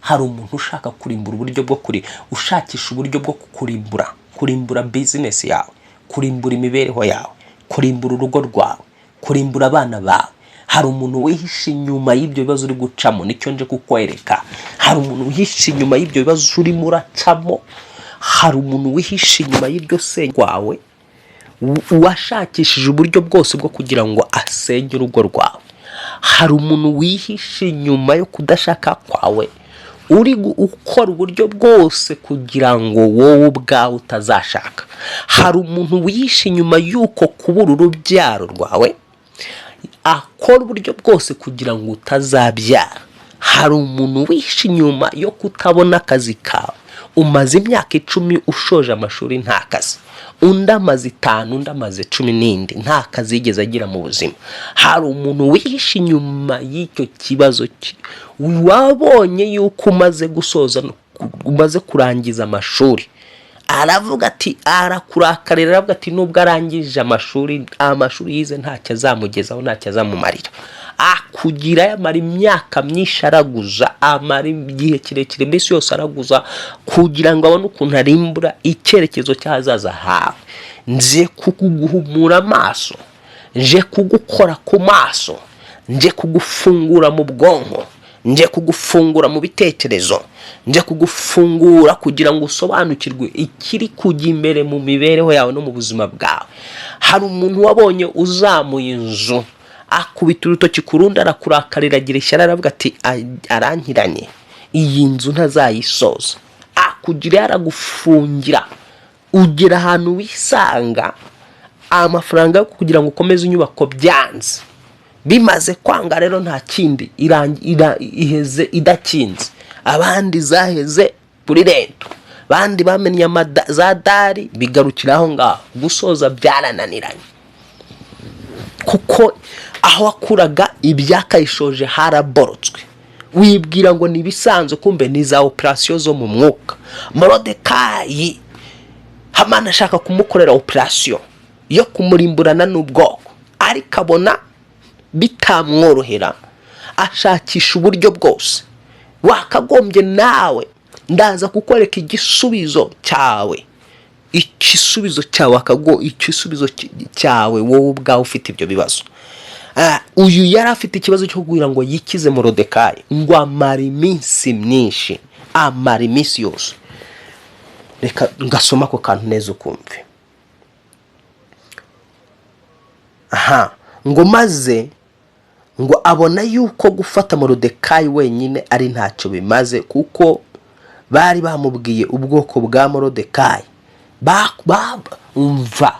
Speaker 1: Hari umuntu ushaka kurimbura, uburyo bwo kuri ushakisha uburyo bwo kurimbura, kurimbura bizinesi yawe, kurimbura imibereho yawe, kurimbura urugo rwawe, kurimbura abana bawe. Hari umuntu wihishe inyuma y'ibyo bibazo uri gucamo. Nicyo nje kukwereka. Hari umuntu wihishe inyuma y'ibyo bibazo urimo uracamo. Hari umuntu wihishe inyuma y'iryo senya rwawe, washakishije uburyo bwose bwo kugira ngo asenye urugo rwawe. Hari umuntu wihishe inyuma yo kudashaka kwawe, uri ukora uburyo bwose kugira ngo wowe ubwawe utazashaka. Hari umuntu wihishe inyuma y'uko kubura urubyaro rwawe, akora uburyo bwose kugira ngo utazabyara. Hari umuntu wihishe inyuma yo kutabona akazi kawe. Umaze imyaka 10 ushoje amashuri nta kazi, undi amaze 5, undi amaze 10 n'indi, nta kazi yigeze agira mu buzima. Hari umuntu wihishe inyuma y'icyo kibazo wabonye yuko umaze gusoza, umaze kurangiza amashuri, aravuga ati, arakurakarira, aravuga ati nubwo arangije amashuri, amashuri yize ntacyo azamugezaho, ntacyo azamumarira. Akugira yamara imyaka myinshi araguza, amara igihe kirekire, iminsi yose araguza kugira ngo abone ukuntu arimbura icyerekezo cy'ahazaza hawe. Nje kuguhumura amaso, nje kugukora ku maso, nje kugufungura mu bwonko, nje kugufungura mu bitekerezo, nje kugufungura kugira ngo usobanukirwe ikiri kujya imbere mu mibereho yawe no mu buzima bwawe. Hari umuntu wabonye uzamuye inzu, akubita urutoki ku rundi, arakurakarira, agira ishyari, aravuga ati: "Arankiranye, iyi nzu ntazayisoza." Akugira yaragufungira, ugera ahantu wisanga amafaranga yo kugira ngo ukomeze inyubako byanze. Bimaze kwanga rero, nta kindi, iheze idakinze. Abandi zaheze kuri rento, abandi bamennye za dalle, bigarukira aho ngaho, gusoza byarananiranye, kuko aho wakuraga ibyakayishoje haraborotswe. Wibwira ngo ni ibisanzwe, kumbe ni za operasiyo zo mu mwuka. Morodekayi, Hamani ashaka kumukorera operasiyo yo kumurimburana n'ubwoko, ariko abona bitamworohera, ashakisha uburyo bwose. Wakagombye nawe, ndaza kukwereka igisubizo cyawe, igisubizo cyawe, igisubizo cyawe wowe ubwawe ufite ibyo bibazo. Uyu yari afite ikibazo cyo kugira ngo yikize Morodekayi, ngo amara iminsi myinshi, amara iminsi yose. Reka ngasoma ako kantu neza ukumve. Aha ngo maze ngo abona yuko gufata Morodekayi wenyine ari ntacyo bimaze, kuko bari bamubwiye ubwoko bwa Morodekayi. Umva,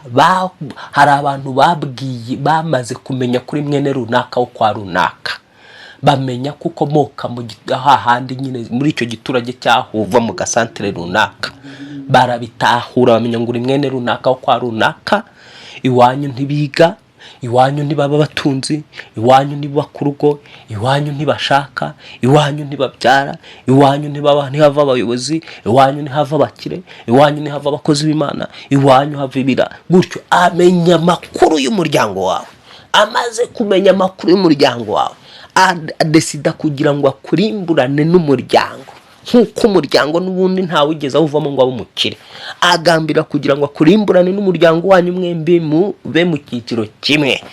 Speaker 1: hari abantu babwiye, bamaze kumenya kuri mwene runaka wo kwa runaka, bamenya ko ukomoka mu hahandi nyine muri icyo giturage cyaho uva mu gasantere runaka, barabitahura, bamenya ngo uri mwene runaka wo kwa runaka. Iwanyu ntibiga, iwanyu ntibaba batunzi, iwanyu ntibubaka urugo, iwanyu ntibashaka, iwanyu ntibabyara, iwanyu ntihava abayobozi, iwanyu ntihava abakire, iwanyu ntihava abakozi b'Imana, iwanyu hava ibira gutyo. Amenya amakuru y'umuryango wawe. Amaze kumenya amakuru y'umuryango wawe, adesida kugira ngo akurimburane n'umuryango, nk'uko umuryango n'ubundi ntawigeze awuvamo ngo abe umukire. Agambira kugira ngo akurimburane n'umuryango wanyu, mwembi mube mu cyiciro kimwe.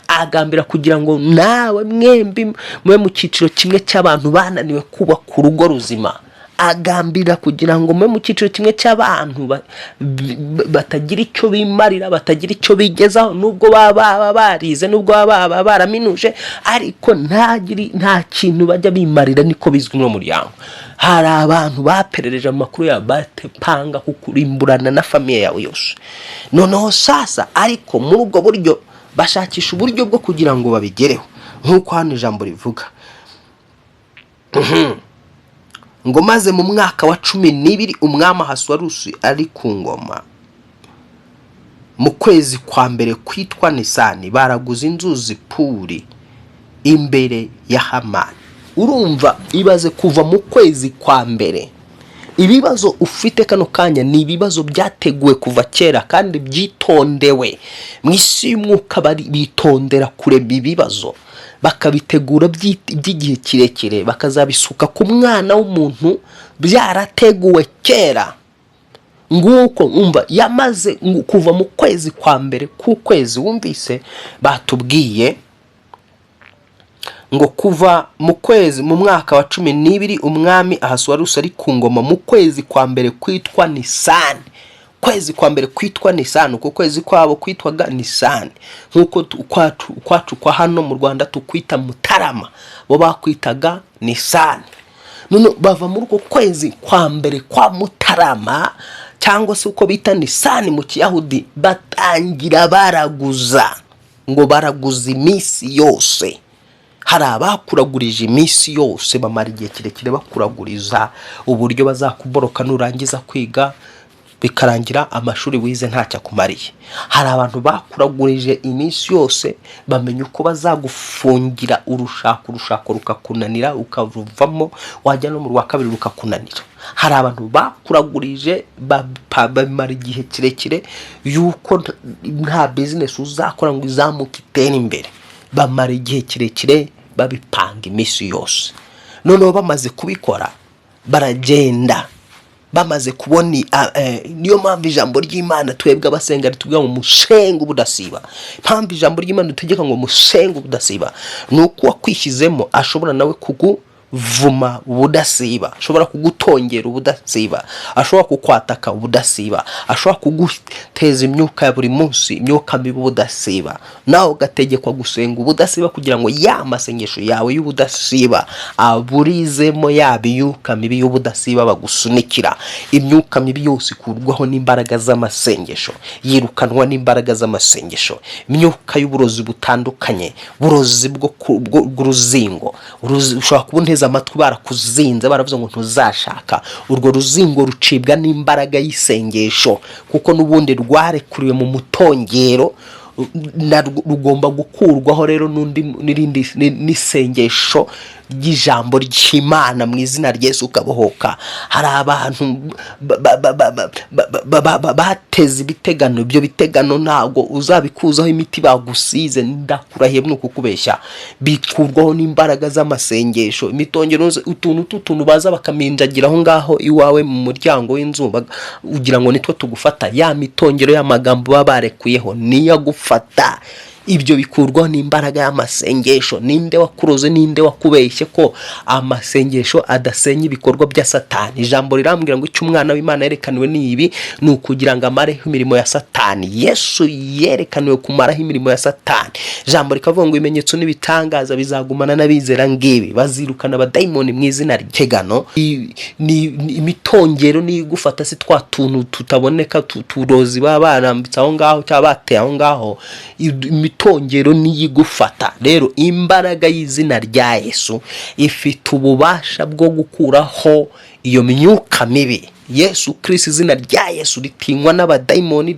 Speaker 1: Agambira kugira ngo nawe mwembi mube mu cyiciro kimwe cy'abantu bananiwe kubaka urugo ruzima. Agambira kugira ngo mube mu cyiciro kimwe cy'abantu batagira icyo bimarira, batagira icyo bigezaho, nubwo baba barize, nubwo baba baraminuje, ariko nta kintu bajya bimarira. Niko bizwi muri uwo muryango. Hari abantu baperereje amakuru yabo, batepanga kukurimburana na famille yawe yose. Noneho sasa, ariko muri ubwo buryo bashakisha uburyo bwo kugira ngo babigereho, nk'uko hano ijambo rivuga ngo: "Maze mu mwaka wa 12 umwami Ahasuwerusi ari ku ngoma, mu kwezi kwa mbere kwitwa Nisani, baraguza inzuzi Puri imbere ya Hamani." Urumva, ibaze kuva mu kwezi kwa mbere. Ibibazo ufite kano kanya ni ibibazo byateguwe kuva kera kandi byitondewe. Mu isi y'umwuka bitondera kurema ibibazo, bakabitegura by'igihe kirekire, bakazabisuka ku mwana w'umuntu byarateguwe kera. Nguko, umva, yamaze kuva mu kwezi kwa mbere k'ukwezi. Wumvise batubwiye ngo kuva mu kwezi, mu mwaka wa 12 umwami Ahasuwerusi ari ku ngoma, mu kwezi kwa mbere kwitwa Nisani. Kwezi kwa mbere kwitwa Nisani, uko kwezi kwabo kwitwaga Nisani, nk'uko kwacu kwa hano mu Rwanda tukwita Mutarama, bo bakwitaga Nisani. None bava muri uko kwezi kwa mbere kwa Mutarama, cyangwa se uko bita Nisani mu Kiyahudi, batangira baraguza, ngo baraguza iminsi yose. Hari abakuragurije iminsi yose, bamara igihe kirekire bakuraguriza uburyo bazakuboroka nurangiza kwiga, bikarangira amashuri wize ntacyo akumariye. Hari abantu bakuragurije iminsi yose, bamenya uko bazagufungira urushako, urushako rukakunanira, ukaruvamo, wajya no mu rwa kabiri rukakunanira. Hari abantu bakuragurije, bamara igihe kirekire yuko nta bizinesi uzakora ngo izamuke itere imbere. Bamara igihe kirekire babipanga iminsi yose. Noneho bamaze kubikora baragenda, bamaze kubona niyo mpamvu ijambo ry'Imana twebwe abasenga ritubwira ngo musenge ubudasiba. Impamvu ijambo ry'Imana ritegeka ngo musenge ubudasiba ni uko uwakwishyizemo ashobora nawe kuguvuma ubudasiba, ashobora kugutongera ubudasiba, ashobora kukwataka ubudasiba, ashobora kuguteza imyuka ya buri munsi, imyuka mibi ubudasiba. Nawe ugategekwa gusenga ubudasiba kugira ngo ya masengesho yawe y'ubudasiba aburizemo ya myuka mibi y'ubudasiba bagusunikira. Imyuka mibi yose ikurwaho n'imbaraga z'amasengesho, yirukanwa n'imbaraga z'amasengesho. Imyuka y'uburozi butandukanye, burozi bw'uruzingo, ushobora kuba unteze amatwi barakuzinze, baravuze ngo ntuzashaka. Urwo ruzingo rucibwa n'imbaraga y'isengesho, kuko n'ubundi rwarekuriwe mu mutongero. Rugomba gukurwaho rero n'undi n'irindi n'isengesho ry'ijambo ry'Imana mu izina rya Yesu, ukabohoka. Hari abantu bateze ibitegano. Ibyo bitegano ntabwo uzabikuzaho imiti bagusize, ndakurahiye, ni ukukubeshya. Bikurwaho n'imbaraga z'amasengesho. Imitongero, utuntu tw'utuntu baza bakaminjagira aho ngaho iwawe mu muryango w'inzu, ugira ngo nitwo tugufata. Ya mitongero y'amagambo baba barekuyeho niyo agufata. Ibyo bikurwaho n'imbaraga y'amasengesho. Ninde wakuroze? Ninde wakubeshye ko amasengesho adasenya ibikorwa bya Satani? Ijambo rirambwira ngo icyo Umwana w'Imana yerekaniwe ni ibi, ni ukugira ngo amareho imirimo ya Satani. Yesu yerekaniwe kumaraho imirimo ya Satani. Ijambo rikavuga ngo ibimenyetso n'ibitangaza bizagumana n'abizera, ngibi: bazirukana abadayimoni mu izina ry'Tegano. Ni imitongero niyo igufata, si twa tuntu tutaboneka turozi baba barambitse aho ngaho cyangwa bateye aho ngaho. Imitongero niyo igufata. Rero imbaraga y'izina rya Yesu ifite ububasha bwo gukuraho iyo myuka mibi. Yesu Kirisi, izina rya Yesu ritinywa n'abadayimoni,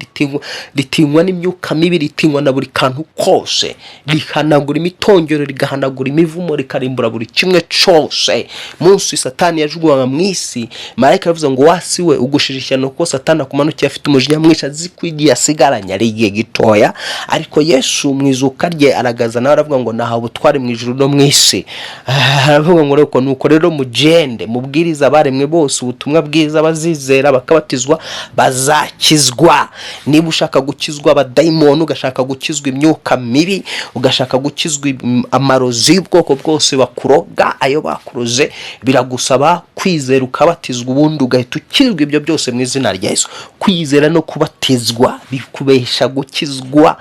Speaker 1: ritinywa n'imyuka mibi, ritinywa na buri kantu kose. Rihanagura imitongero, rigahanagura imivumo, rikarimbura buri kimwe cyose. Munsi Satani yajugunywaga mu isi, marayika aravuze ngo: "Wasi we, ugushije ishyano, kuko Satani akumanukiye afite umujinya mwinshi, azi ko igihe asigaranye ari igihe gitoya." Ariko Yesu mu izuka rye aragaza nawe, aravuga ngo: "Nahawe ubutware mu ijuru no mu isi." Aravuga ngo reko nuko rero mugende mubwirize abaremwe bose ubutumwa bwiza, bazizera bakabatizwa bazakizwa. Niba ushaka gukizwa abadayimoni, ugashaka gukizwa imyuka mibi, ugashaka gukizwa amarozi y'ubwoko bwose bakuroga, ayo bakuroze, biragusaba kwizera ukabatizwa, ubundi ugahita ukizwa ibyo byose mu izina rya Yesu. Kwizera no kubatizwa bikubesha gukizwa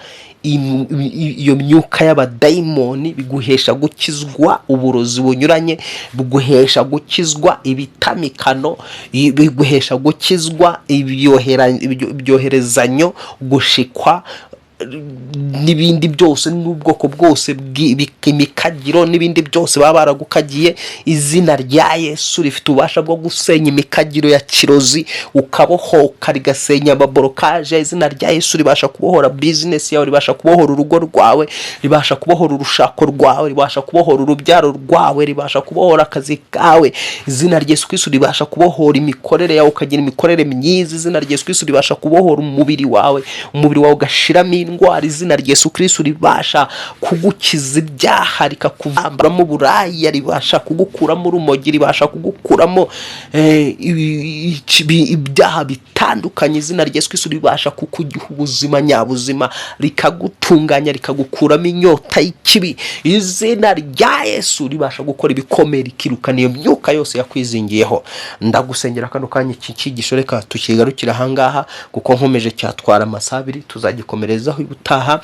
Speaker 1: iyo myuka y'abadayimoni, biguhesha gukizwa uburozi bunyuranye, biguhesha gukizwa ibitamikano, biguhesha gukizwa ibyoherezanyo, gushikwa n'ibindi byose n'ubwoko bwose imikagiro n'ibindi byose baba baragukagiye. Izina rya Yesu rifite ububasha bwo gusenya imikagiro ya kirozi, ukabohoka, rigasenya amablocage. Izina rya Yesu ribasha kubohora bizinesi yawe, ribasha kubohora urugo rwawe, ribasha kubohora urushako rwawe, ribasha kubohora urubyaro rwawe, ribasha kubohora akazi kawe. Izina rya Yesu Kristo ribasha kubohora imikorere yawe, ukagira imikorere myiza. Izina rya Yesu Kristo ribasha kubohora umubiri wawe, umubiri wawe ugashiramo indwara. Izina rya Yesu Kristo ribasha kugukiza ibyaha, rikakuvamburamo uburaya, ribasha kugukuramo urumogi, ribasha kugukuramo ibyaha bitandukanye. Izina rya Yesu Kristo ribasha kukugiha ubuzima nyabuzima, rikagutunganya, rikagukuramo inyota y'ikibi. Izina rya Yesu ribasha gukora ibikomeye, rikirukana iyo myuka yose yakwizingiyeho. Ndagusengera kano kanya. Iki cyigisho reka tukigarukire ahangaha, kuko nkomeje cyatwara amasaha 2, tuzagikomerezaho ubutaha.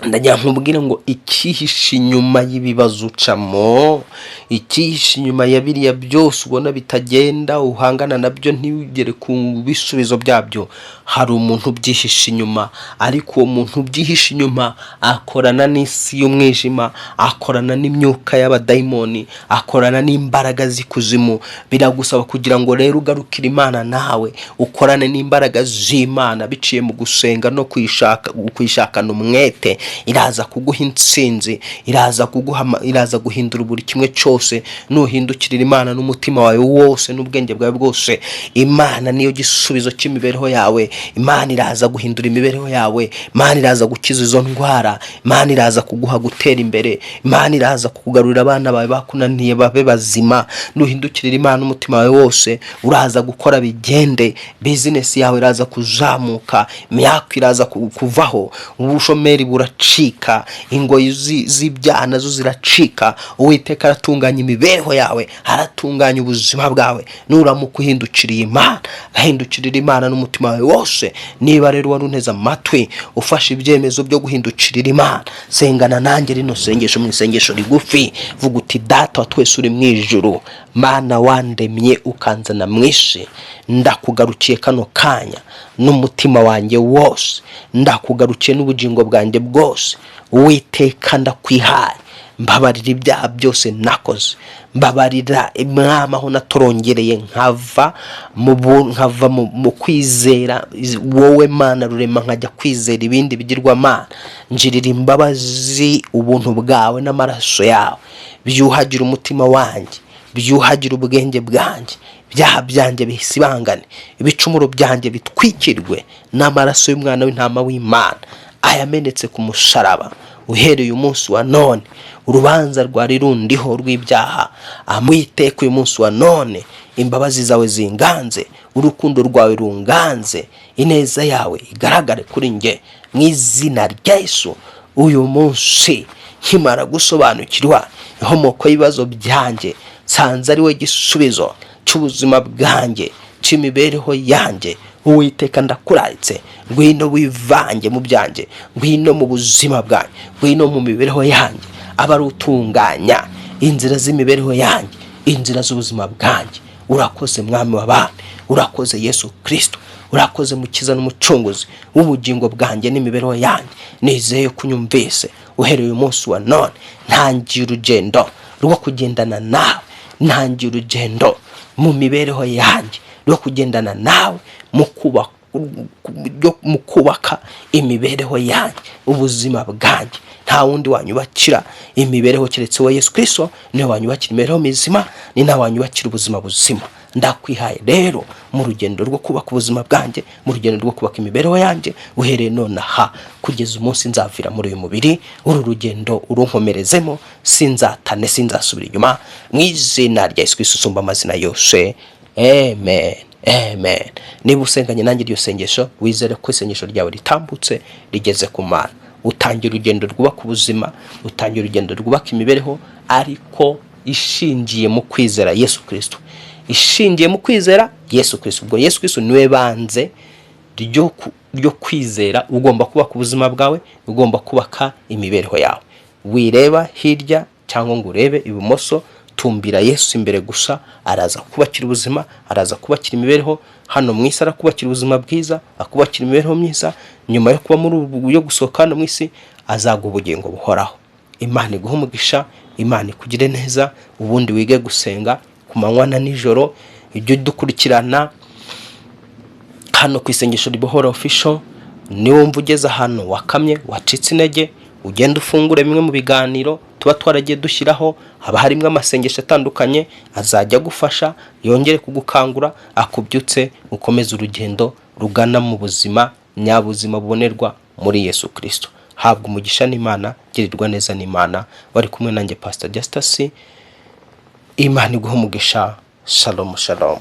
Speaker 1: Ndagira nkubwire ngo icyihishe inyuma y'ibibazo ucamo, icyihishe inyuma ya biriya byose ubona bitagenda, uhangana nabyo ntugere ku bisubizo byabyo, hari umuntu ubyihishe inyuma. Ariko uwo muntu ubyihishe inyuma akorana n'isi y'umwijima, akorana n'imyuka y'abadayimoni, akorana n'imbaraga z'ikuzimu. Biragusaba kugira ngo rero ugarukire Imana, nawe ukorane n'imbaraga z'Imana biciye mu gusenga no kuyishaka, kuyishakana umwete. Iraza kuguha intsinzi, iraza kuguha iraza guhindura buri kimwe cyose nuhindukirira Imana n'umutima wawe wose n'ubwenge bwawe bwose. Imana niyo gisubizo cy'imibereho yawe. Imana iraza guhindura imibereho yawe, Imana iraza gukiza izo ndwara, Imana iraza kuguha gutera imbere, Imana iraza kukugarurira abana bawe bakunaniye babe bazima. Nuhindukirira Imana umutima wawe wose, uraza gukora bigende, bizinesi yawe iraza kuzamuka, imyaka iraza kuvaho, ubushomeri buracika, ingoyi z'ibyaha nazo ziracika. Uwiteka aratunganya imibereho yawe, aratunganya ubuzima bwawe nuramuka uhindukiriye Imana, agahindukirira Imana n'umutima wawe wose. Niba rero wari unteze amatwi, ufashe ibyemezo byo guhindukirira Imana, sengana nanjye rino sengesho mu isengesho rigufi. Vuga uti: "Data wa twese uri mu ijuru, Mana wandemye ukanzana mu isi, ndakugarukiye kano kanya n'umutima wanjye wose, ndakugarukiye n'ubugingo bwanjye bwose. Uwiteka, ndakwihaye. Mbabarira ibyaha byose nakoze. Mbabarira, Mwami, aho natorongereye nkava mu kwizera wowe Mana rurema, nkajya kwizera ibindi bigirwamana. Ngirira imbabazi. Ubuntu bwawe n'amaraso yawe byuhagira umutima wanjye, byuhagira ubwenge bwanjye. Ibyaha byanjye bisibangane, ibicumuro byanjye bitwikirwe n'amaraso y'umwana w'intama w'Imana ayamenetse ku musaraba. Uhereye umunsi wa none, urubanza rwari rundiho rw'ibyaha amwiteka, uyu munsi wa none imbabazi zawe zinganze, urukundo rwawe runganze, ineza yawe igaragare kuri njye mu izina rya Yesu. Uyu munsi nkimara gusobanukirwa inkomoko y'ibibazo byanjye, nsanze ari we gisubizo cy'ubuzima bwanjye, cy'imibereho yanjye. Uwiteka, ndakuraritse, ngwino wivange mu byanjye, ngwino mu buzima bwanjye, ngwino mu mibereho yanjye, aba ari utunganya inzira z'imibereho yanjye, inzira z'ubuzima bwanjye. Urakoze, Mwami w'abami. Urakoze, Yesu Kirisito. Urakoze, Mukiza n'Umucunguzi w'ubugingo bwanjye n'imibereho yanjye. Nizeye ko unyumvise. Uhereye uyu munsi wa none, ntangiye urugendo rwo kugendana nawe, ntangiye urugendo mu mibereho yanjye rwo kugendana nawe mu kubaka imibereho yanjye, ubuzima bwanjye. Nta wundi wanyubakira imibereho keretse wowe Yesu Kirisito. Niwe wanyubakira imibereho mizima, ni nawe wanyubakira ubuzima buzima. Ndakwihaye rero mu rugendo rwo kubaka ubuzima bwanjye, mu rugendo rwo kubaka imibereho yanjye, uhereye nonaha kugeza umunsi nzavira muri uyu mubiri. Uru rugendo urunkomerezemo, sinzatane, sinzasubira inyuma, mu izina rya Yesu Kristo usumba amazina yose. Amen, amen. Niba usenganye nanjye iryo sengesho, wizere ko isengesho ryawe ritambutse, rigeze ku Mana. Utangira urugendo rwubaka ubuzima, utangira urugendo rwubaka imibereho, ariko ishingiye mu kwizera Yesu Kirisito, ishingiye mu kwizera Yesu Kirisito. Ubwo Yesu Kirisito niwe banze ryo kwizera. Ugomba kubaka ubuzima bwawe, ugomba kubaka imibereho yawe. Wireba hirya cyangwa ngo urebe ibumoso, tumbira Yesu imbere gusa. Araza kubakira ubuzima, araza kubakira imibereho hano mu isi, arakubakira ubuzima bwiza, akubakira imibereho myiza. Nyuma yo kuba muri ubu, yo gusohoka hano mu isi, azaguha ubugingo buhoraho. Imana iguhe umugisha, Imana ikugire neza. Ubundi wige gusenga ku manywa na nijoro. Ujye udukurikirana hano ku Isengesho Ribohora Official. Niwumva ugeze ahantu wakamye, wacitse intege, ugenda ufungure bimwe mu biganiro tuba twaragiye dushyiraho. Haba harimo amasengesho atandukanye azajya agufasha, yongere kugukangura, akubyutse, ukomeze urugendo rugana mu buzima nyabuzima bubonerwa muri Yesu Kirisito. Habwa umugisha n'Imana, girirwa neza n'Imana. Wari kumwe nanjye, Pastor Justus. Imana iguhe umugisha. Shalom, shalom.